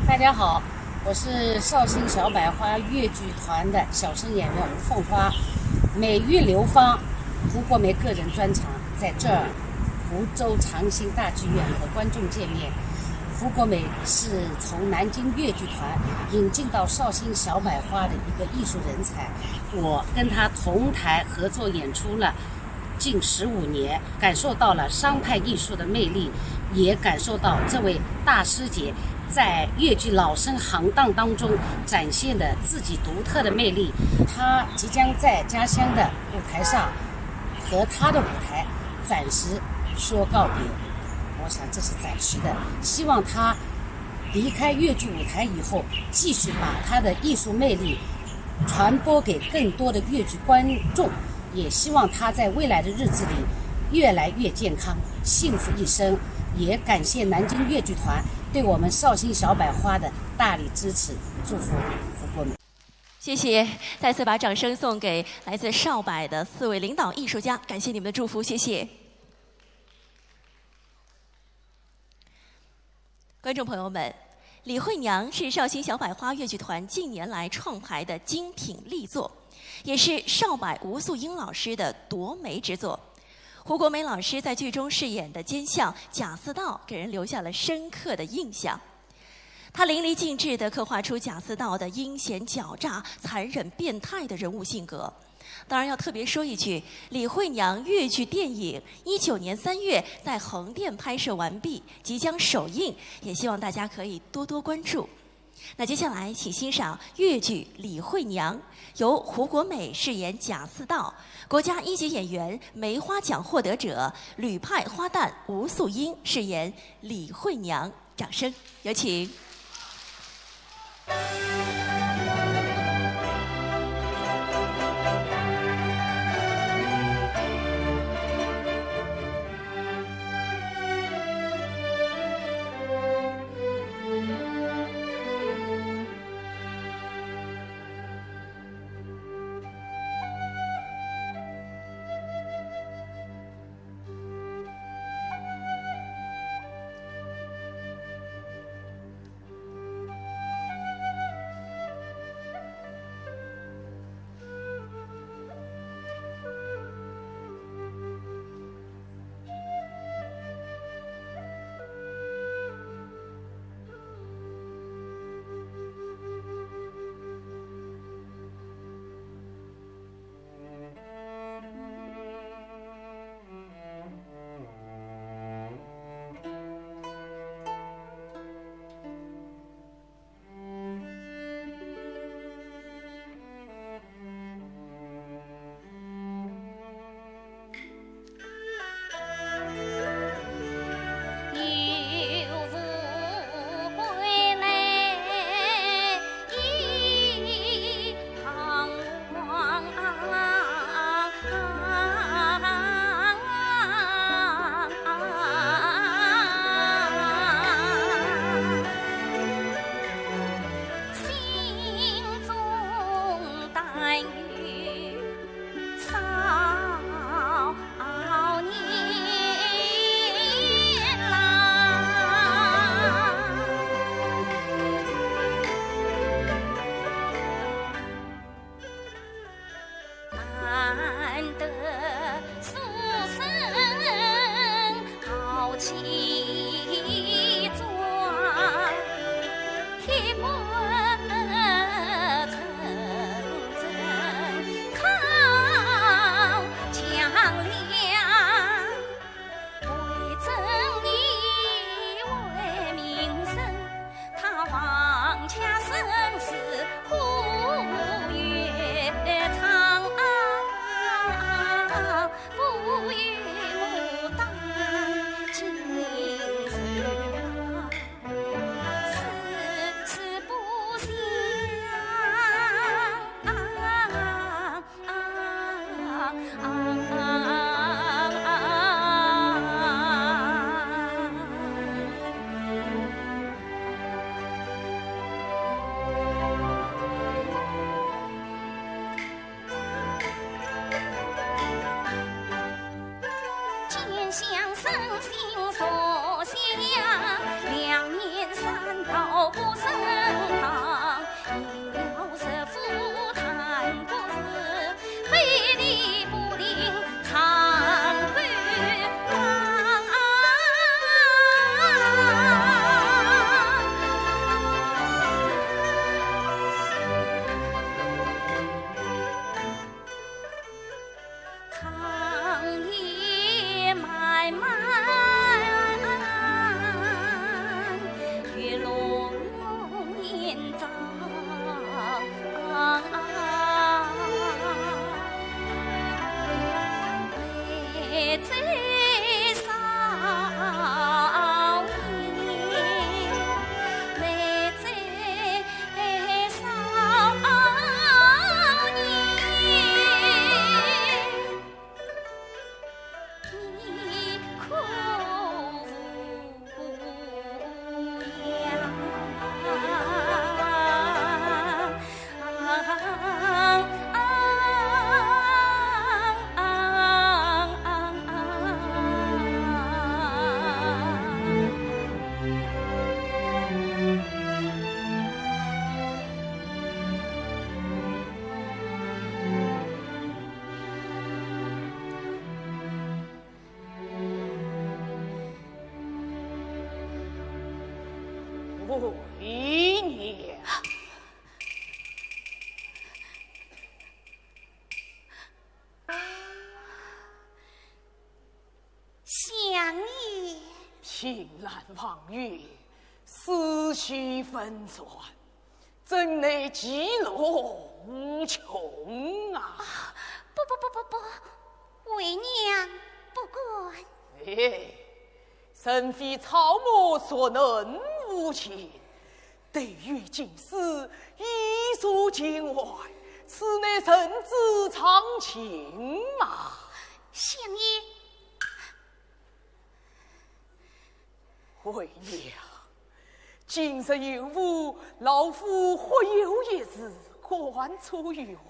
大家好，我是绍兴小柏花越剧团的小生演员吴凤花。《美玉流芳》，胡国梅个人专场，在这儿，湖州长兴大剧院和观众见面。胡国梅是从南京越剧团引进到绍兴小柏花的一个艺术人才，我跟她同台合作演出了近十五年，感受到了商派艺术的魅力，也感受到这位大师姐在越剧老生行当当中展现的自己独特的魅力。她即将在家乡的舞台上和她的舞台暂时说告别，我想这是暂时的，希望她离开越剧舞台以后，继续把她的艺术魅力传播给更多的越剧观众，也希望她在未来的日子里越来越健康，幸福一生。也感谢南京越剧团对我们绍兴小柏花的大力支持，祝福胡国梅。谢谢，再次把掌声送给来自少柏的四位领导艺术家，感谢你们的祝福，谢谢。观众朋友们，李惠娘是绍兴小柏花越剧团近年来创排的精品力作，也是少柏吴素英老师的夺眉之作。胡国梅老师在剧中饰演的奸相贾似道，给人留下了深刻的印象。他淋漓尽致地刻画出贾似道的阴险狡诈、残忍变态的人物性格。当然要特别说一句，李惠娘越剧电影一九年三月在横店拍摄完毕，即将首映，也希望大家可以多多关注。那接下来，请欣赏越剧《李惠娘》，由胡国美饰演贾似道，国家一级演员梅花奖获得者、吕派花旦吴素英饰演李惠娘。掌声有请。为娘。 相爷。凭栏望月，思绪纷乱，真乃其乐无穷啊！啊，不不不不不，为娘不敢。哎，人非草木，孰能无情？对月静思，一如情怀，此乃人之常情嘛。相爷。 为娘，今日有误，老夫或有一事关注于外。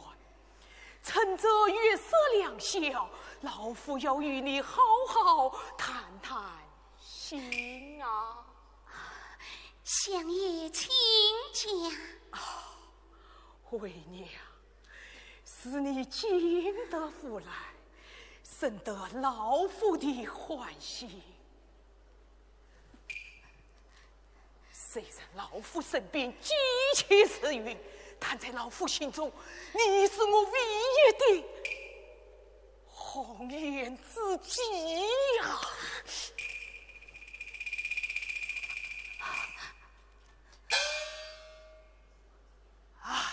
趁着月色良宵，老夫要与你好好谈谈心啊。相爷请讲。啊，为娘，是你进得府来，深得老夫的欢喜。 虽然老夫身边极其时运，但在老夫心中，你是我唯一的红颜知己呀。唉，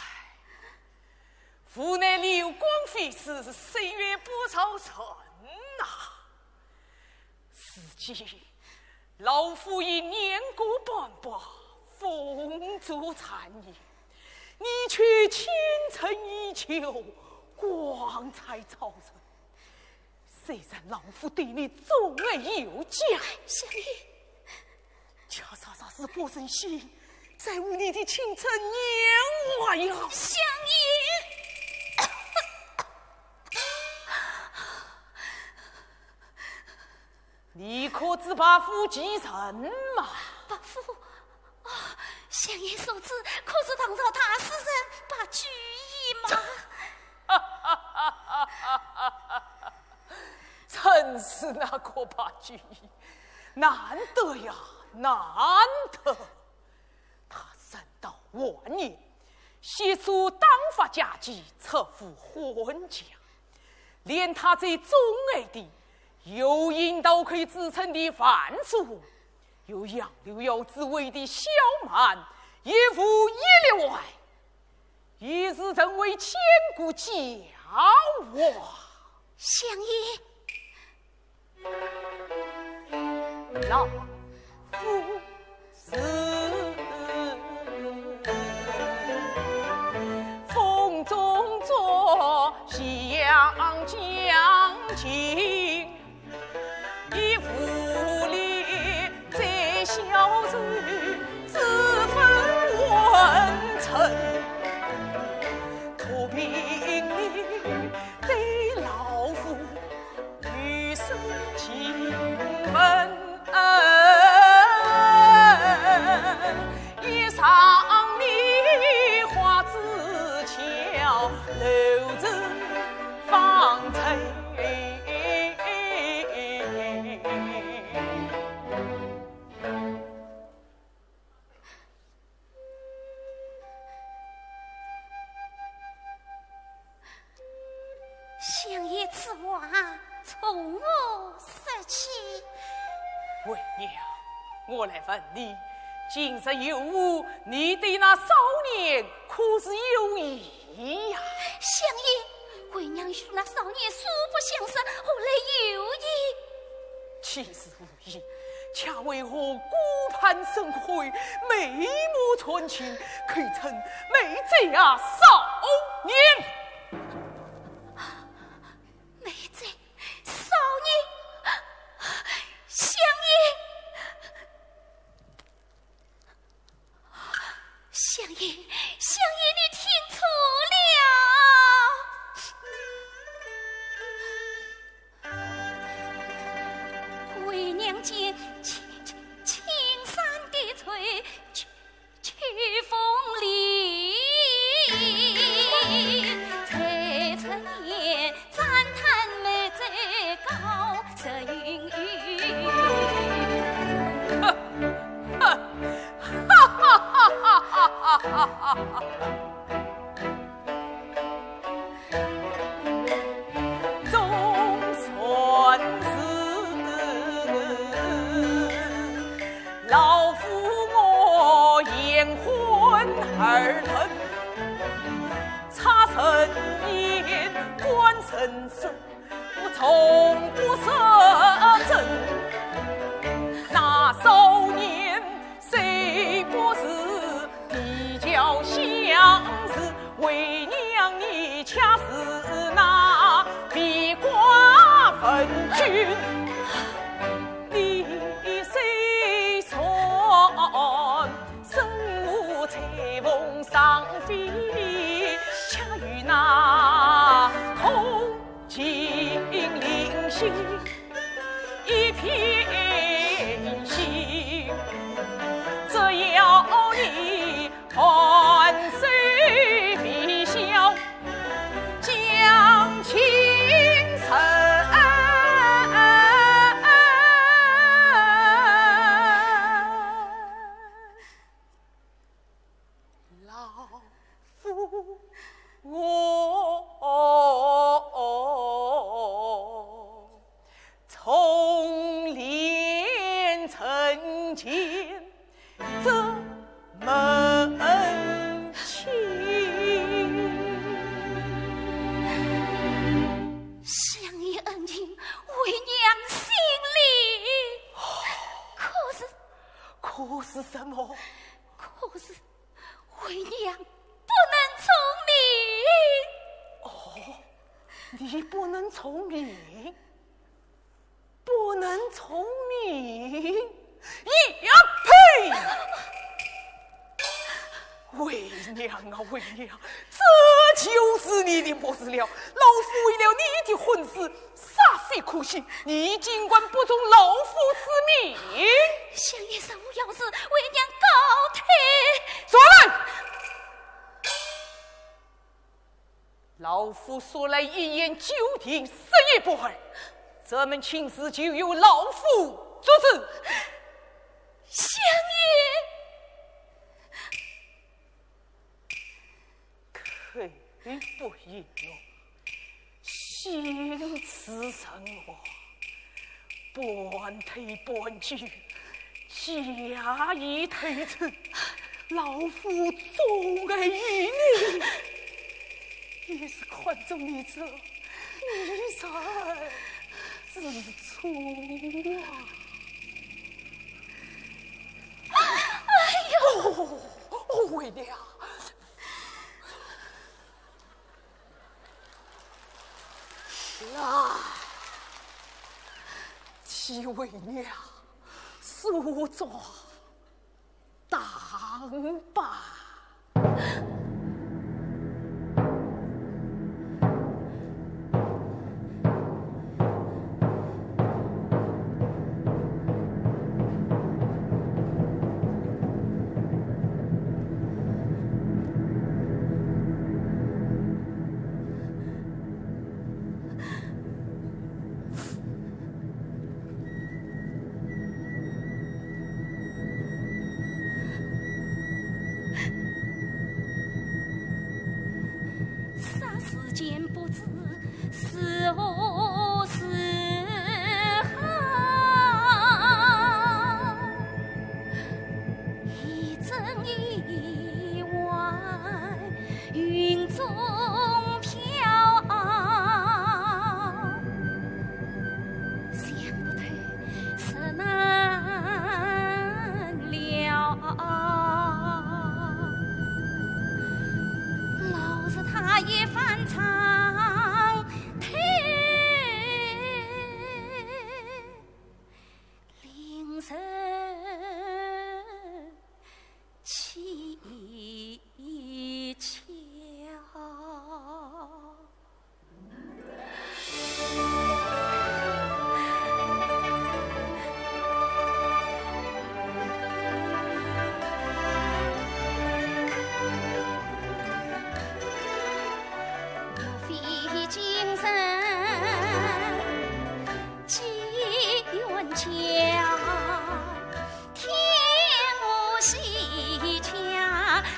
无奈流光飞逝，岁月不饶人呐。 如今，老夫已年过半百，风烛残年，你却前程依旧，光彩照人。虽然老夫对你钟爱有加，相爷，却常常是不忍心再误你的青春年华呀。相爷。 你可知伯父其人嘛？伯父？哦，相爷所指，可是唐朝大诗人白居易嘛？正是那个白居易，难得呀，难得。 他人到晚年，悉数当发家计，出府还乡，连他最钟爱的游行刀客之称的范仲，又杨柳腰之围的萧蔓，也无一例外，已是成为千古佳话。相爷， 老夫是风中作，夕阳将尽，已无力再消愁，只分问臣。托凭你对老夫 余生情。为娘，我来问你，今日有误，你对那少年可是有意呀？相爷，为娘与那少年素不相识，何来有意？岂是无意，恰为何顾盼生辉，眉目传情，口称美哉啊少年。 美哉少年，相爷，相爷，相爷，你听错了。为娘见青，青山的翠， 秋风里，采春燕，赞叹美哉高声语。哈哈哈哈哈哈！ 总算是老夫我言昏而吞，差人言，官人说，我从不说真。那少年虽不是比较相似， 为娘你恰似那闭关问君，你虽然身无彩凤双飞，恰与那空尽灵犀一片兮。只要你 万岁，微笑将青山。老夫我 从练成前这门亲。相爷恩情，为娘心里。可是，可是什么？可是 为娘不能从命。哦，你不能从命？不能从命？呀呸！为娘啊，为娘，这就是你的末日了。老夫为了你的婚事 煞费苦心，你竟敢不从老夫之命。相爷，如无要事，为娘告退。转来！老夫说来一言九鼎，十言不二，这门亲事就由老夫做主。相爷！ 口不言语，心似神话，半推半就，假意推辞，老夫总爱于你，也是看中你这女才之处啊。哎呦！哦，为娘， 来，替为娘梳妆打扮。霎时间不知是何时好。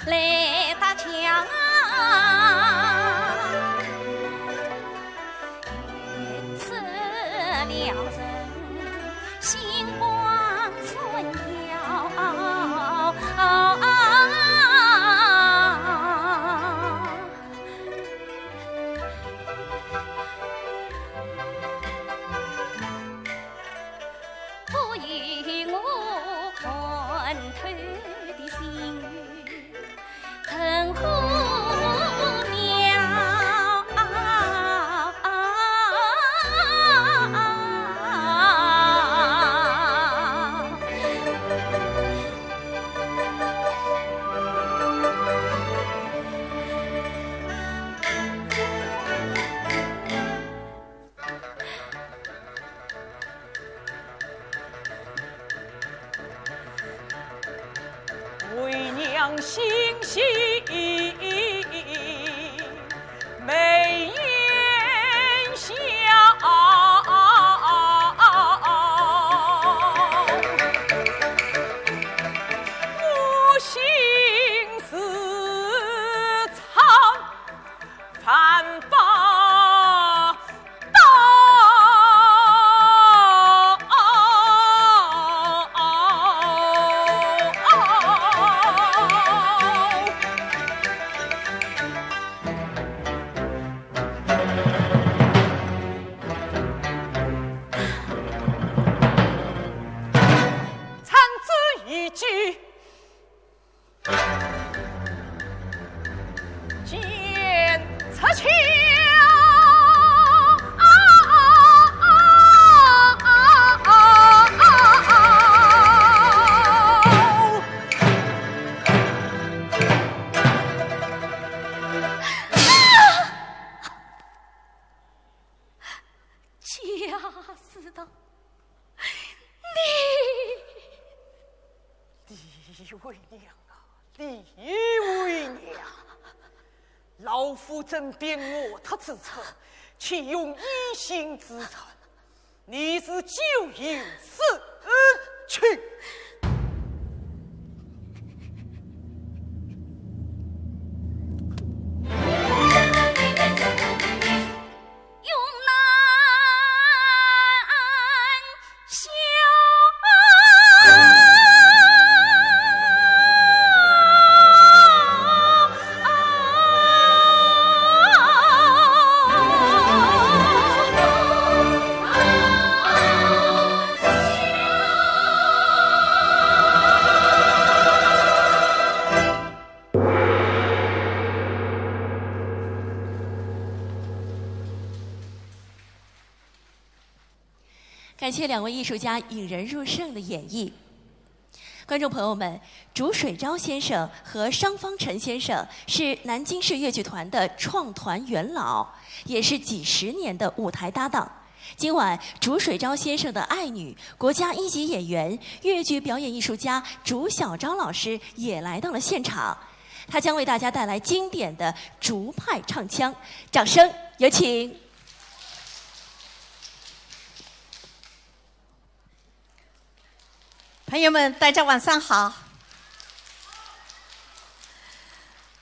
来搭桥啊，是了人心光闪耀。不与我看透的心。 很荒谬。为娘心系眉眼笑，我心似草 万般刀。唱这一句。 剑出鞘。假使道 你，李为娘啊，李为娘，老夫真便我他之仇，岂用一心之仇？你是咎由自取。感谢两位艺术家引人入胜的演绎。观众朋友们，竺水昭先生和商方辰先生是南京市越剧团的创团元老，也是几十年的舞台搭档。今晚，竺水昭先生的爱女、国家一级演员、越剧表演艺术家竺晓昭老师也来到了现场，她将为大家带来经典的竺派唱腔，掌声有请。 朋友们，大家晚上好。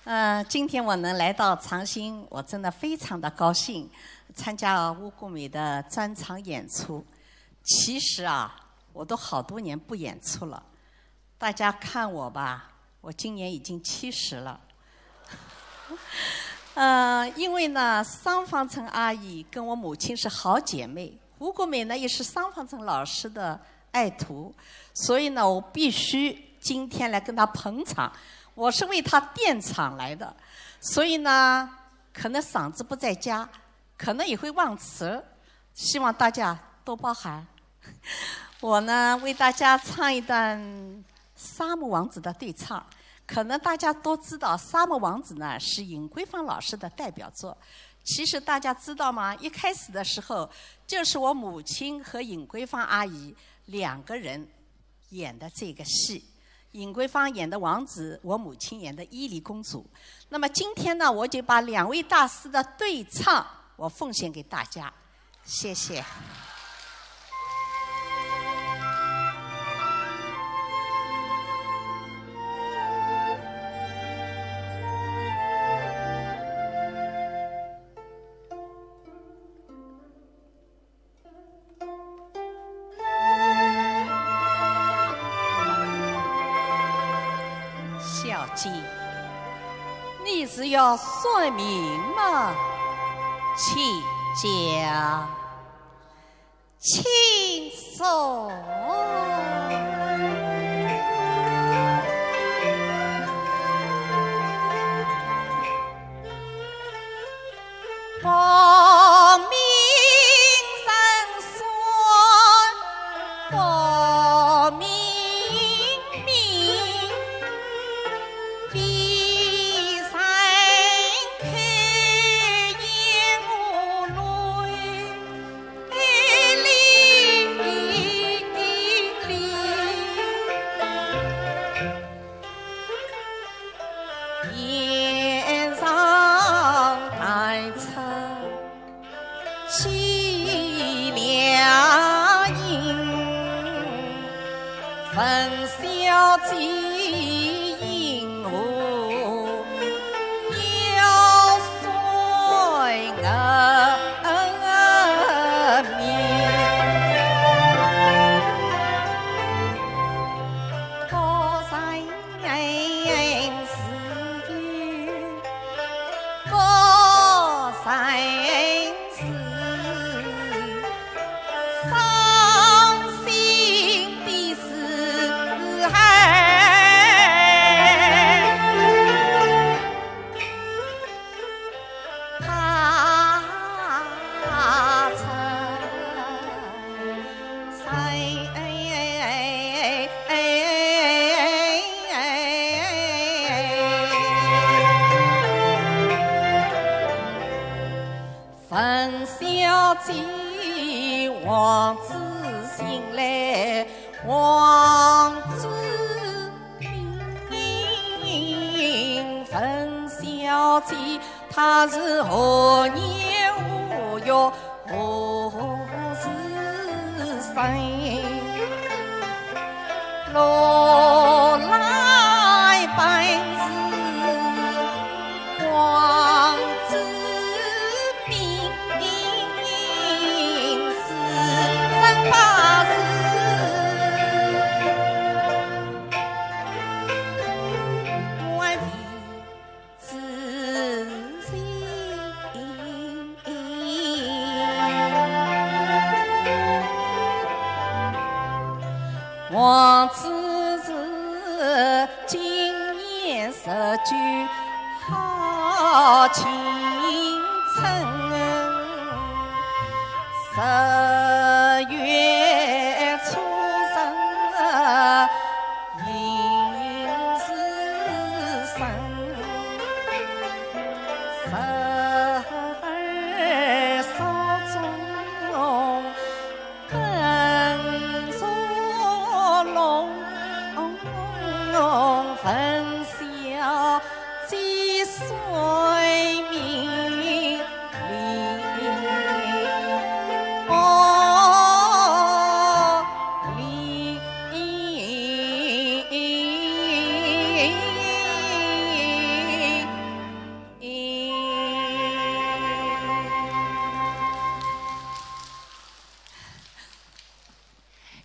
呃，今天我能来到长兴，我真的非常的高兴，参加吴国美的专场演出。其实啊，我都好多年不演出了，大家看我吧，我今年已经七十了。呃，因为呢，商方辰阿姨跟我母亲是好姐妹，吴国美呢也是商方辰老师的爱徒，所以呢，我必须今天来跟她捧场。我是为她垫场来的，所以呢，可能嗓子不在家，可能也会忘词，希望大家多包涵。我呢，为大家唱一段 沙漠王子的对唱，可能大家都知道，沙漠王子呢是尹桂芳老师的代表作。其实大家知道吗？一开始的时候，就是我母亲和尹桂芳阿姨两个人演的这个戏。尹桂芳演的王子，我母亲演的伊犁公主。那么今天呢，我就把两位大师的对唱，我奉献给大家。 谢谢。姐，你是要算命吗？请讲。请说。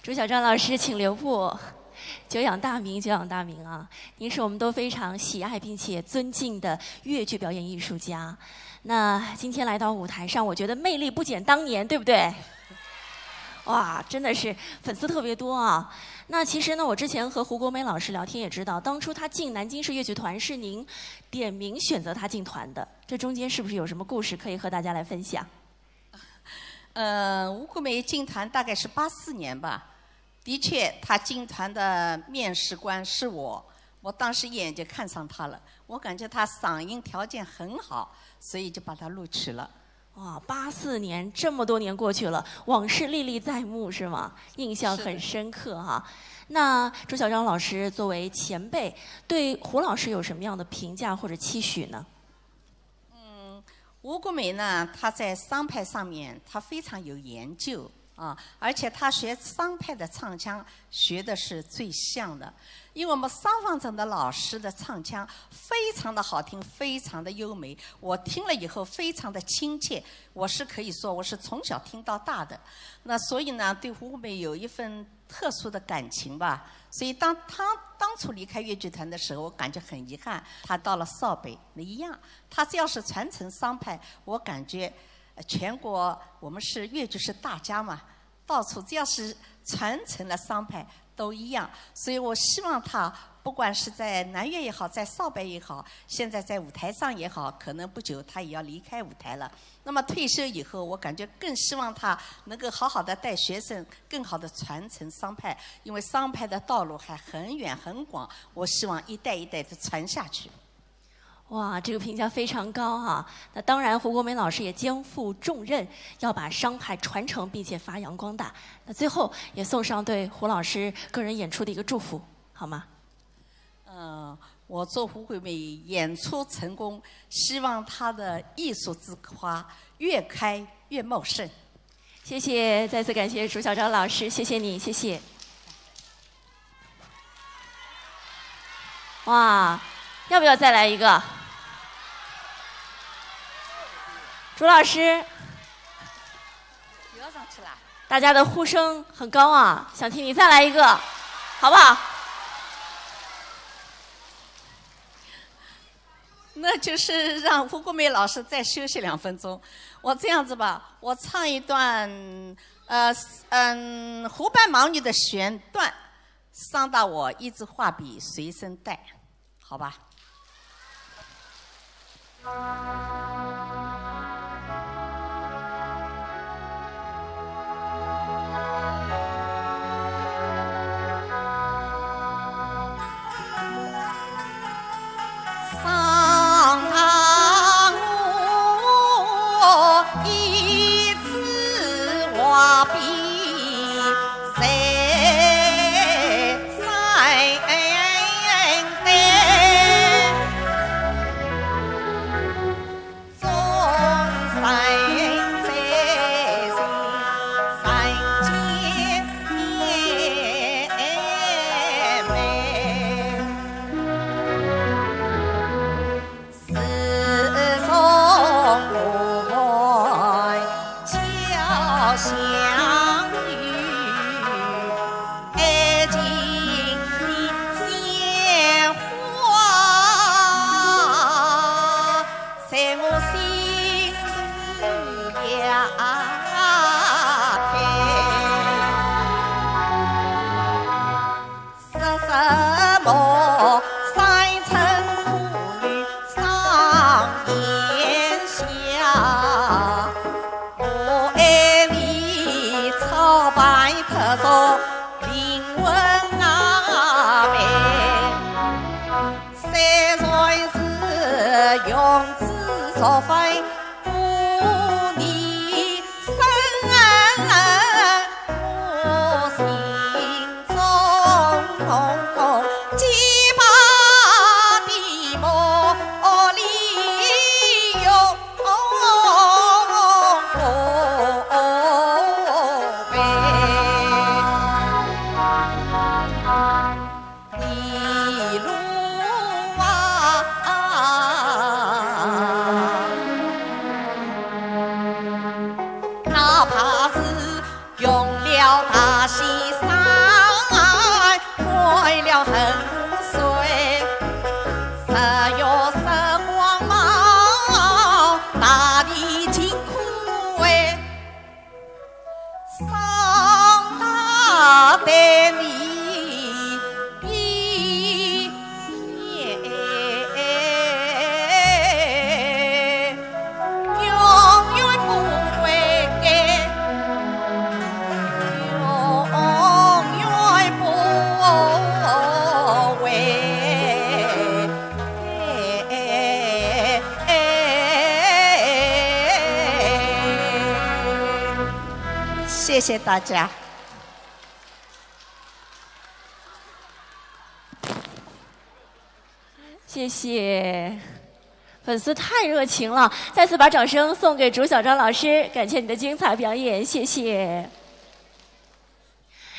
朱小庄老师，请留步。久仰大名，久仰大名啊！您是我们都非常喜爱并且尊敬的越剧表演艺术家。那今天来到舞台上，我觉得魅力不减当年，对不对？哇，真的是粉丝特别多啊！那其实呢，我之前和胡国美老师聊天也知道，当初她进南京市越剧团是您点名选择她进团的，这中间是不是有什么故事可以和大家来分享？ 呃，胡国美进团大概是八四年吧。的确，她进团的面试官是我，我当时一眼就看上她了。我感觉她嗓音条件很好，所以就把她录取了。哇，八四年，这么多年过去了，往事历历在目，是吗？印象很深刻哈。是的。那朱小庄老师作为前辈，对胡老师有什么样的评价或者期许呢？ 嗯，胡国美呢，她在徽派上面，她非常有研究啊，而且她学徽派的唱腔学的是最像的，因为我们双方城的老师的唱腔非常的好听，非常的优美，我听了以后非常的亲切，我是可以说我是从小听到大的，那所以呢，对胡国美有一份特殊的感情吧。所以当她，当初离开越剧团的时候，我感觉很遗憾。他到了邵北，那一样，他只要是传承商派，我感觉，呃，全国我们是越剧是大家嘛，到处只要是传承了商派都一样。所以我希望他不管是在南越也好，在邵北也好，现在在舞台上也好，可能不久他也要离开舞台了。那么退休以后，我感觉更希望他能够好好地带学生，更好地传承商派，因为商派的道路还很远很广，我希望一代一代地传下去。哇，这个评价非常高哈。那当然，胡国梅老师也肩负重任，要把商派传承并且发扬光大。那最后也送上对胡老师个人演出的一个祝福，好吗？嗯，我祝胡国梅演出成功，希望他的艺术之花越开越茂盛。谢谢，再次感谢朱小昭老师，谢谢你，谢谢。哇，要不要再来一个？朱老师，不要上去了。大家的呼声很高啊，想听你再来一个，好不好？那就是让胡国梅老师再休息两分钟。我这样子吧，我唱一段，呃，嗯，《湖畔盲女》的选段，伤得我一支画笔随身带，好吧？ 谢谢大家。谢谢，粉丝太热情了，再次把掌声送给朱小昭老师，感谢你的精彩表演，谢谢。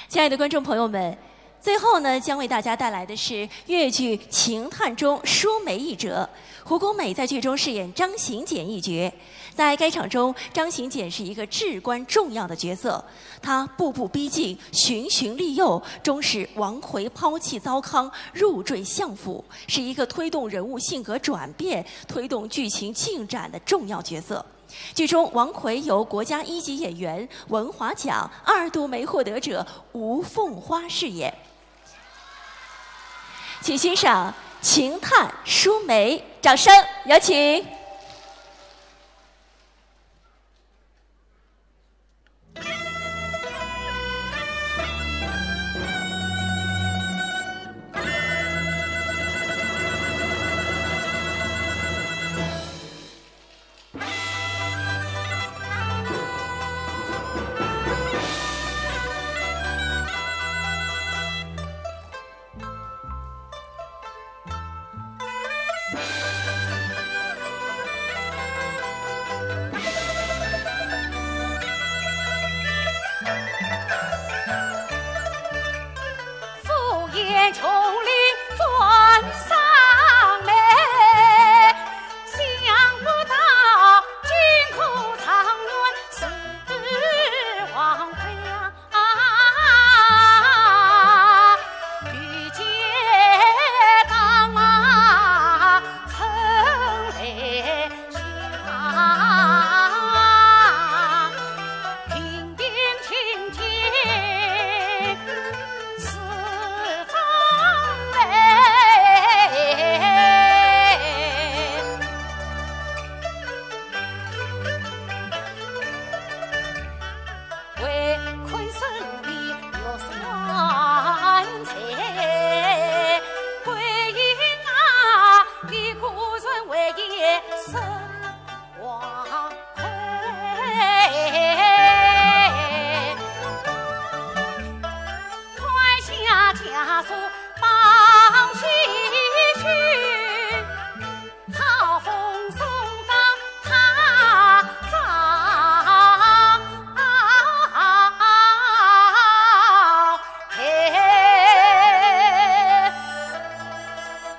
亲爱的观众朋友们，最后呢，将为大家带来的是越剧《秦汉》中淑梅一折。胡弓美在剧中饰演张行简一角。在该场中，张行简是一个至关重要的角色，她步步逼近，循循利诱，终使王魁抛弃糟糠，入赘相府，是一个推动人物性格转变、推动剧情进展的重要角色。 剧中王魁由国家一级演员、文华奖二度梅获得者吴凤花饰演。请欣赏《秦汉》淑梅，掌声有请。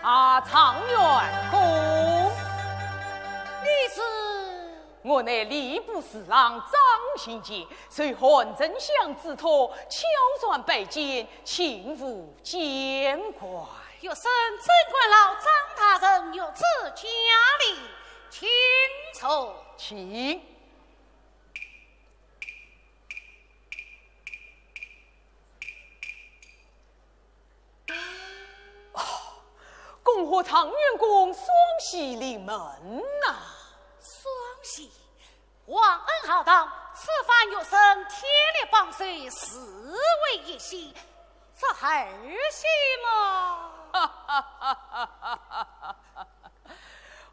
啊，状元公。你是？我乃吏部侍郎张行简，受韩丞相之托，巧传拜见秦府监官。有甚，总管老张大人御赐佳礼，请坐。请。 恭贺状元公双喜临门呐！双喜？皇恩浩荡，此番有生天力帮手，自为一喜，这儿喜么？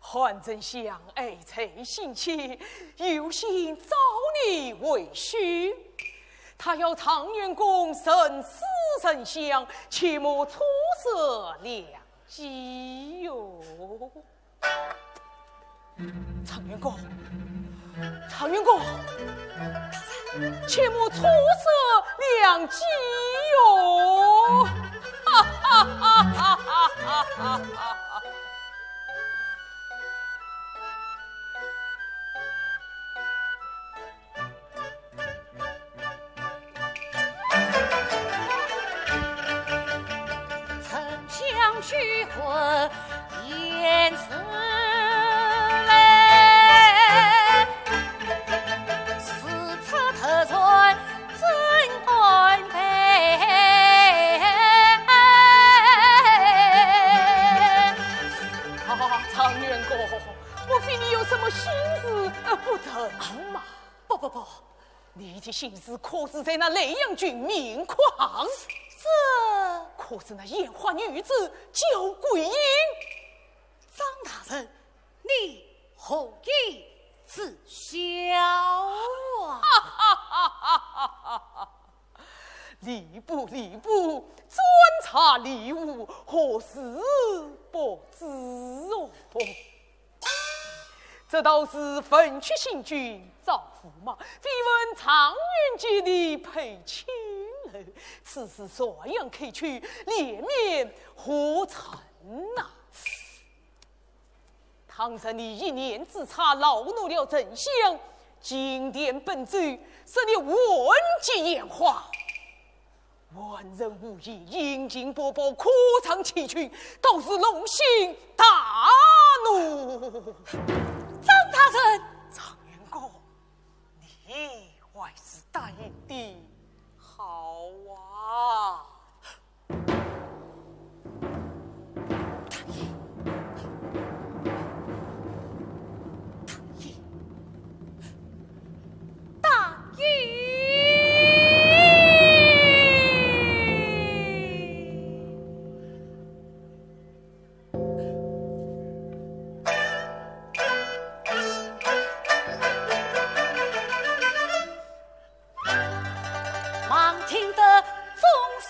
韩丞相爱才心切，有心招你为婿。他要状元公认字认相，切莫错失良机哟。状元公，状元公，切莫错失良机哟！哈哈哈哈哈哈！ 啊，状元公，莫非你有什么心事，呃，不曾吗？不，不，不。你的心事可是在那莱阳郡明匡？这……可是那烟花女子焦桂英？张大人，你何以知晓啊？ 吏部，吏部，专查吏务，何事不知哦？这道士文曲星君，造福马，非问状元及第配亲来此事传扬开去，脸面何存呐？倘若你一念之差，恼怒了丞相，进殿本奏，说你万金眼花，万人无疑，殷勤薄薄，可成其趣，倒是龙心大怒。张大人，状元公， 你还是答应的好啊。答应，答应，答应。 忙听得众声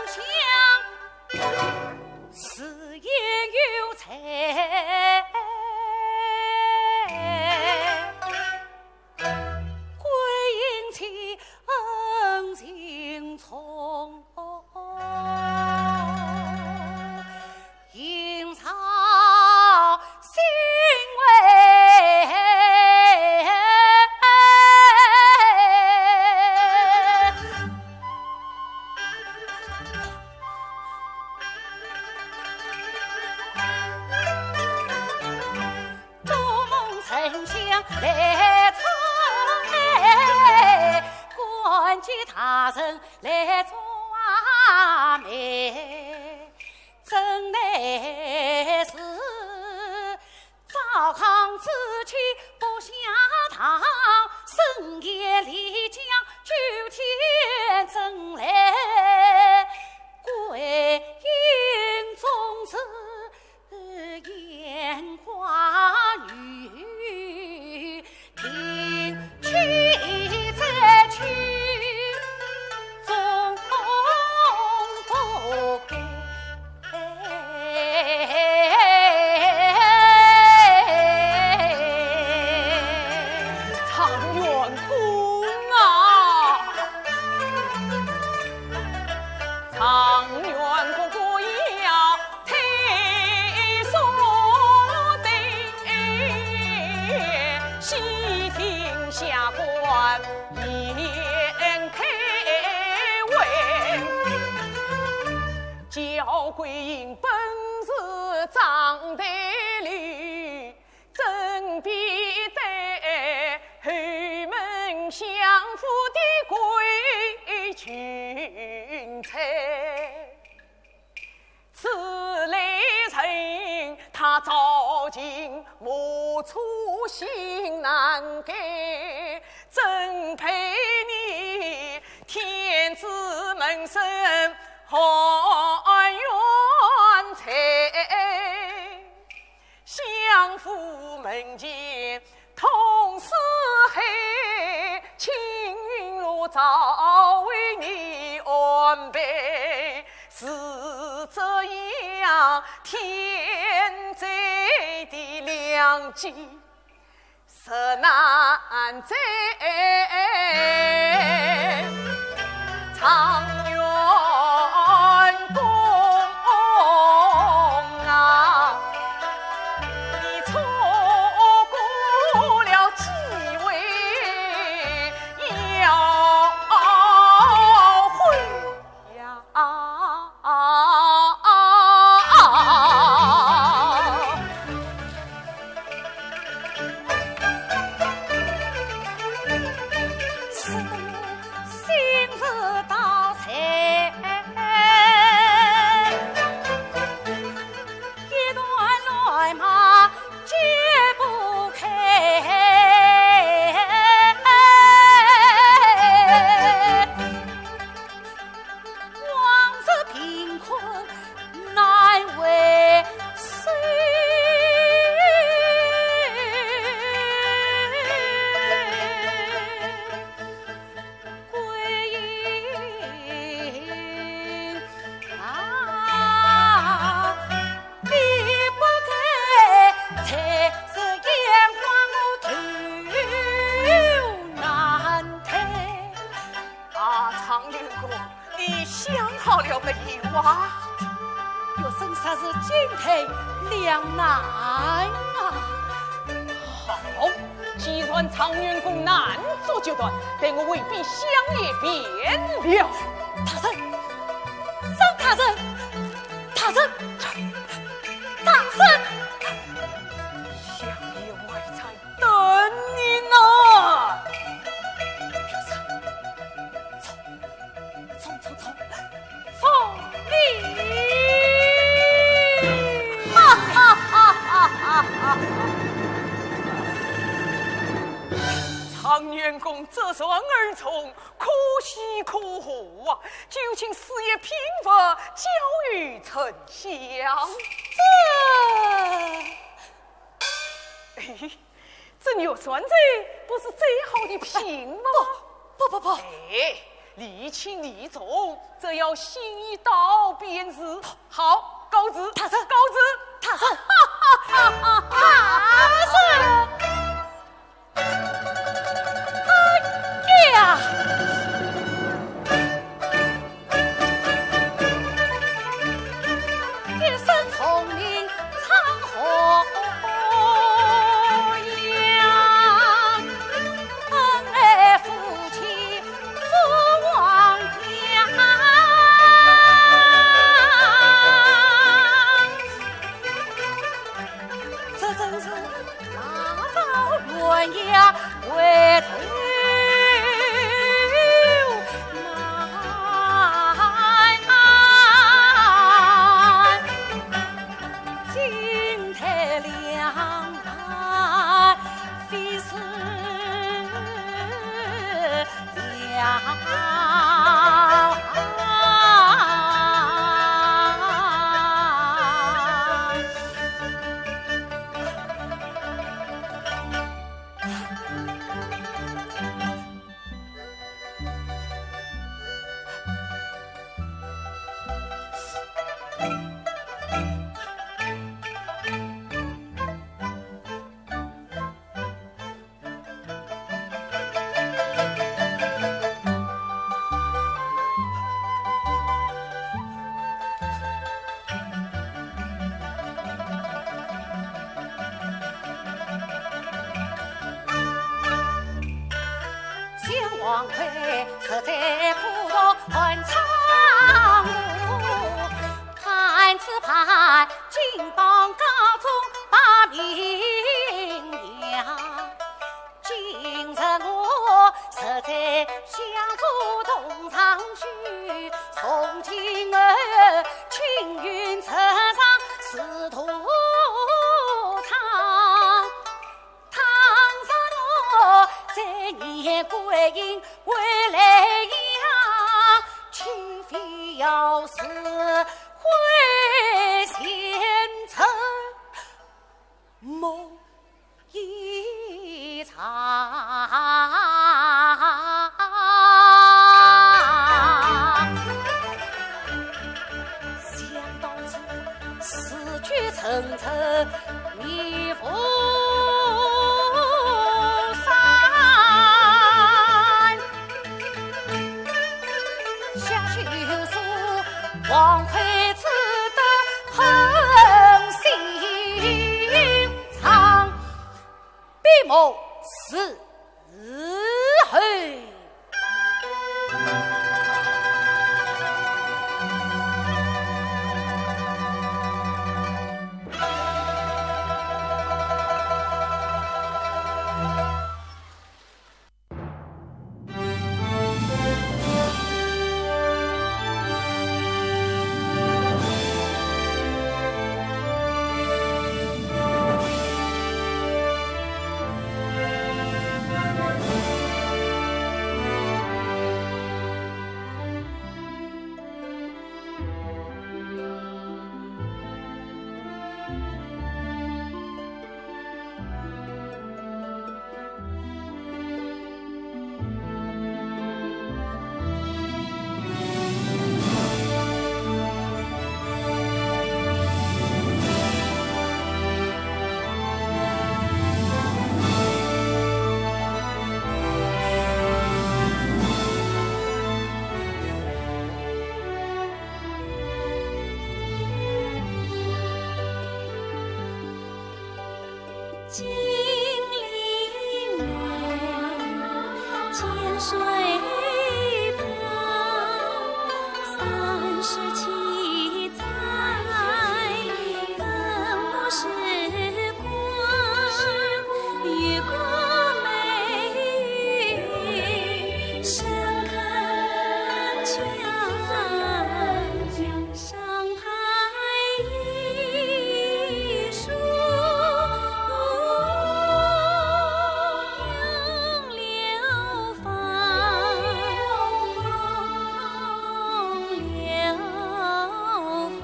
响，自言有罪。 归隐其恩情重，萦绕心状元公啊，状元公，不要 退缩的，悉听下官言开文。敫桂英本是张岱里，怎比得后门相府的桂君才？ 此类人，他朝廷无处心难改，怎配你天子门生含冤罪？ 相府门前痛似海，青云路早为你安排。是这样天赐的良机，实难再。 状元公啊，你错过了机会，要悔呀！没有啊。学生实是进退两难啊。好，既然状元公难做决断，待我回禀相爷便了。大人，张大人，大人，大人，相爷还在等你呢。 冲冲冲，送礼！哈哈哈哈哈哈！状元公折扇而从，可喜可贺啊！就请四爷品物，交与丞相。这…… 哎，这玉扇子不是最好的品物？不，不，不，不。哎，礼轻礼重，这要心意到便是。好，告辞，大人，告辞，大人，大人。哎呀！ 一声虫鸣唱何样？恩爱夫妻不忘乡。这真是 马到原野回头难。金台两岸飞似金陵梅，浅水旁，三十七载，分不时光，越过梅云，深更敲。 上拍一树杨柳芳，杨柳芳。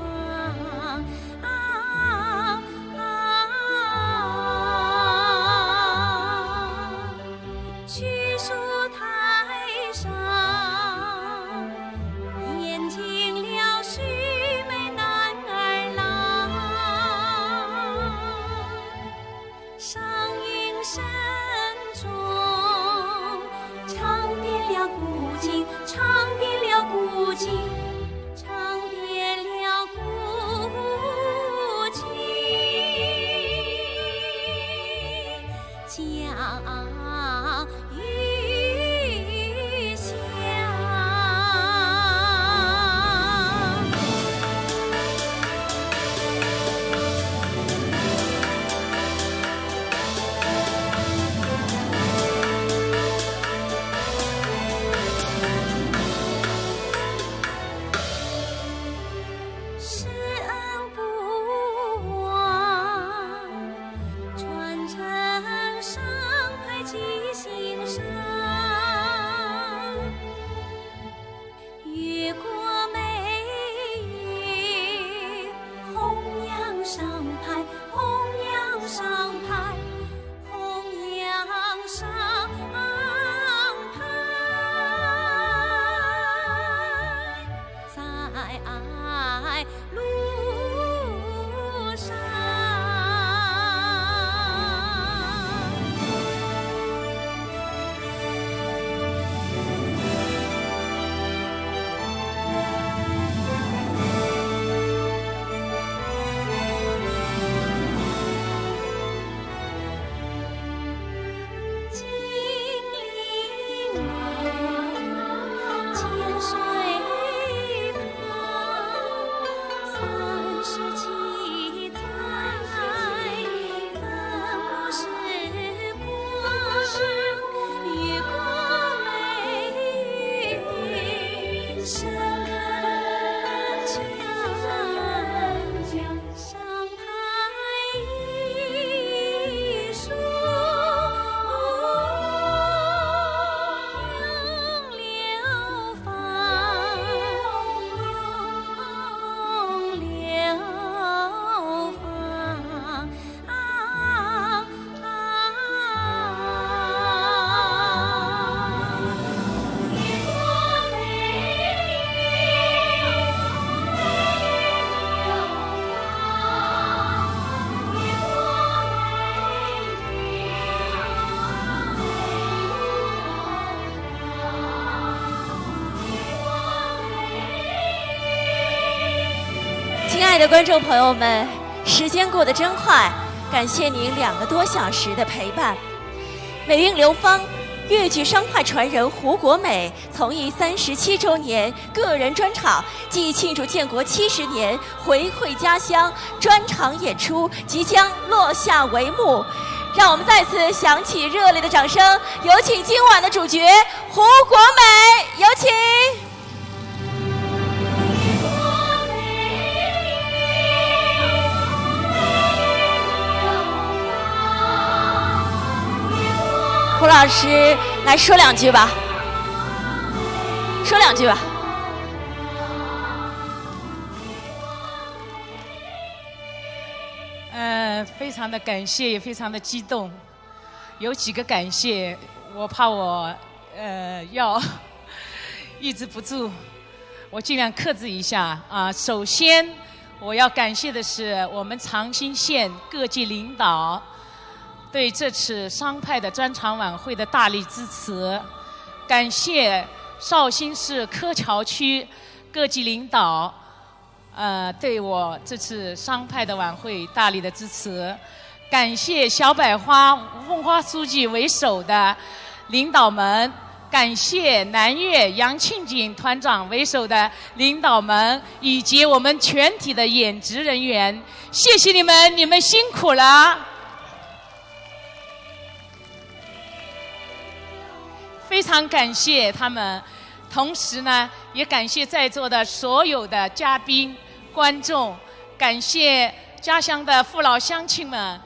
曲疏苔上，添尽了须眉男儿郎。上云深中，唱遍了古今，唱遍了古今。 唱遍了古今，江与夏。 施恩不忘，传承上派记心上。越过梅云，弘扬上派，弘扬上派。 弘扬上派，在路上。 亲爱的观众朋友们，时间过得真快，感谢您两个多小时的陪伴。美韵流芳，越剧商派传人胡国美从艺三十七周年个人专场暨庆祝建国七十年回馈家乡专场演出即将落下帷幕，让我们再次响起热烈的掌声，有请今晚的主角胡国美，有请。 胡老师来说两句吧，说两句吧。呃，非常的感谢，也非常的激动。有几个感谢，我怕我呃要抑制不住，我尽量克制一下啊。首先，我要感谢的是我们长兴县各级领导对这次商派的专场晚会的大力支持，感谢绍兴市柯桥区各级领导，呃，对我这次商派的晚会大力的支持，感谢小百花、吴凤花书记为首的领导们，感谢南越杨庆锦团长为首的领导们，以及我们全体的演职人员，谢谢你们，你们辛苦了。非常感谢他们，同时呢，也感谢在座的所有的嘉宾、观众，感谢家乡的父老乡亲们，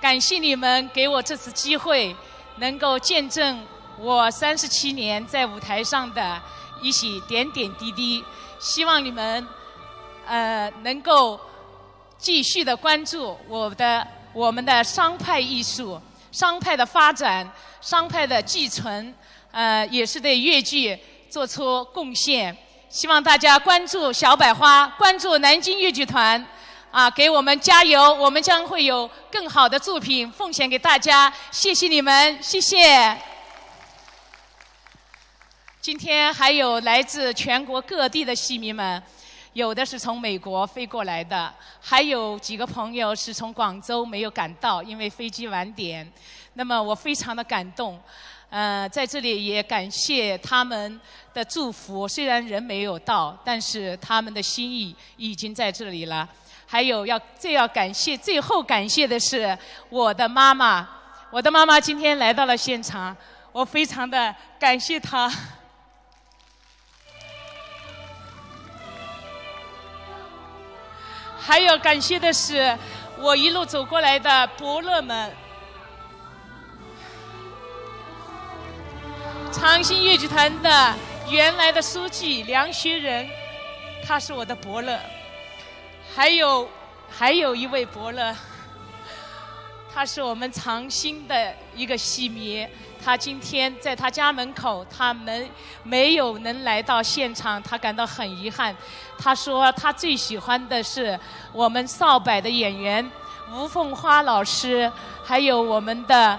感谢你们给我这次机会，能够见证我三十七年在舞台上的一些点点滴滴。希望你们，呃，能够继续的关注我的，我们的商派艺术、商派的发展、商派的继承，呃，也是对越剧做出贡献。希望大家关注小百花，关注南京越剧团，啊，给我们加油，我们将会有更好的作品奉献给大家。谢谢你们，谢谢。今天还有来自全国各地的戏迷们，有的是从美国飞过来的，还有几个朋友是从广州没有赶到，因为飞机晚点。那么我非常的感动，呃，在这里也感谢他们的祝福，虽然人没有到，但是他们的心意已经在这里了。还有要，最要感谢，最后感谢的是我的妈妈，我的妈妈今天来到了现场，我非常的感谢她。还有感谢的是我一路走过来的伯乐们，长兴越剧团的原来的书记梁学仁，他是我的伯乐。还有，还有一位伯乐，他是我们长兴的一个戏迷，他今天在他家门口，他没，没有能来到现场，他感到很遗憾。他说他最喜欢的是我们少柏的演员吴凤花老师，还有我们的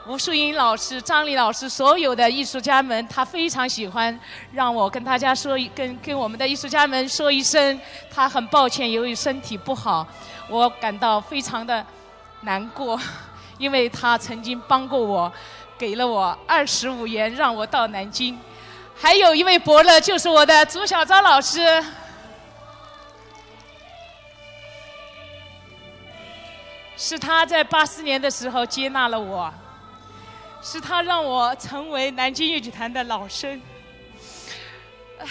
吴淑英老师、张丽老师，所有的艺术家们，他非常喜欢。让我跟大家说一，跟，跟我们的艺术家们说一声，他很抱歉，由于身体不好，我感到非常的难过，因为他曾经帮过我，给了我二十五元，让我到南京。还有一位伯乐，就是我的朱小昭老师。 是他在八四年的时候接纳了我，是他让我成为南京越剧团的老生，唉，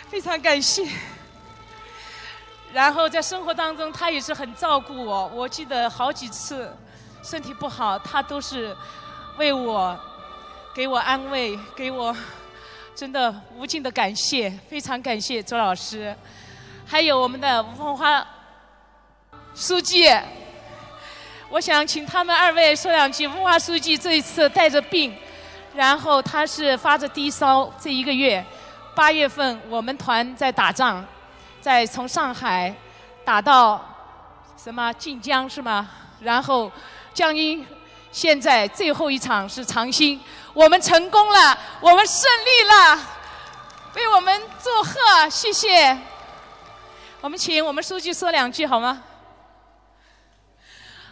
非常感谢。然后在生活当中，他也是很照顾我。我记得好几次身体不好，他都是为我，给我安慰，给我真的无尽的感谢，非常感谢周老师。还有我们的吴凤花书记，我想请他们二位说两句。吴凤花书记这一次带着病，然后他是发着低烧，这一个月，八月份我们团在打仗，在从上海打到什么晋江是吗？然后江阴，现在最后一场是长兴，我们成功了，我们胜利了，为我们祝贺，谢谢。我们请我们书记说两句好吗？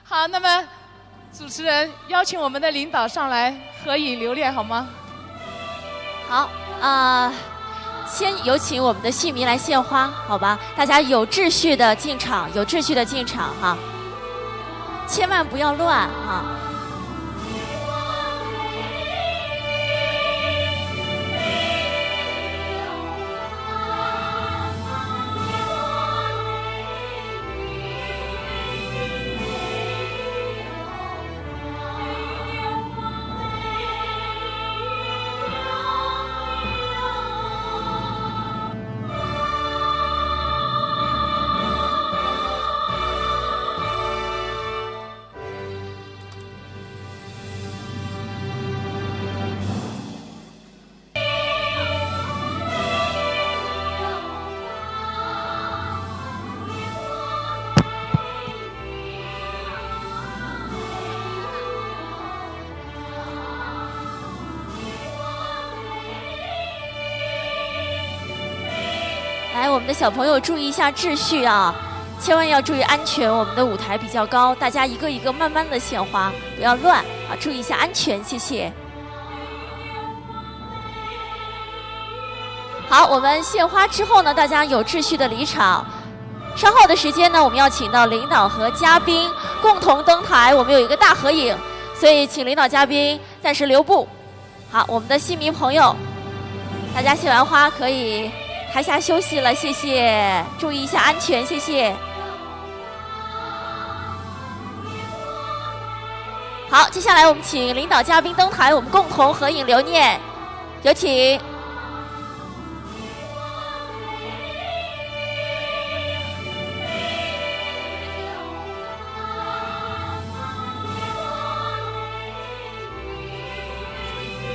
好，那么主持人邀请我们的领导上来合影留念好吗？好，啊，先有请我们的戏迷来献花，好吧？大家有秩序的进场，有秩序的进场哈，千万不要乱哈。来，我们的小朋友注意一下秩序啊！千万要注意安全，我们的舞台比较高，大家一个一个慢慢的献花，不要乱啊，注意一下安全，谢谢。好，我们献花之后呢，大家有秩序的离场。稍后的时间呢，我们要请到领导和嘉宾共同登台，我们有一个大合影，所以请领导嘉宾暂时留步。好，我们的戏迷朋友，大家献完花可以台下休息了，谢谢，注意一下安全，谢谢。好，接下来我们请领导嘉宾登台，我们共同合影留念，有请。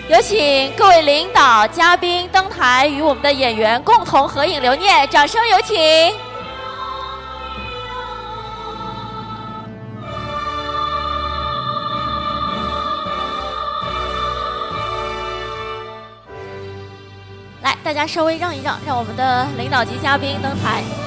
有请各位领导、嘉宾登台，与我们的演员共同合影留念，掌声有请。来，大家稍微让一让，让我们的领导级嘉宾登台。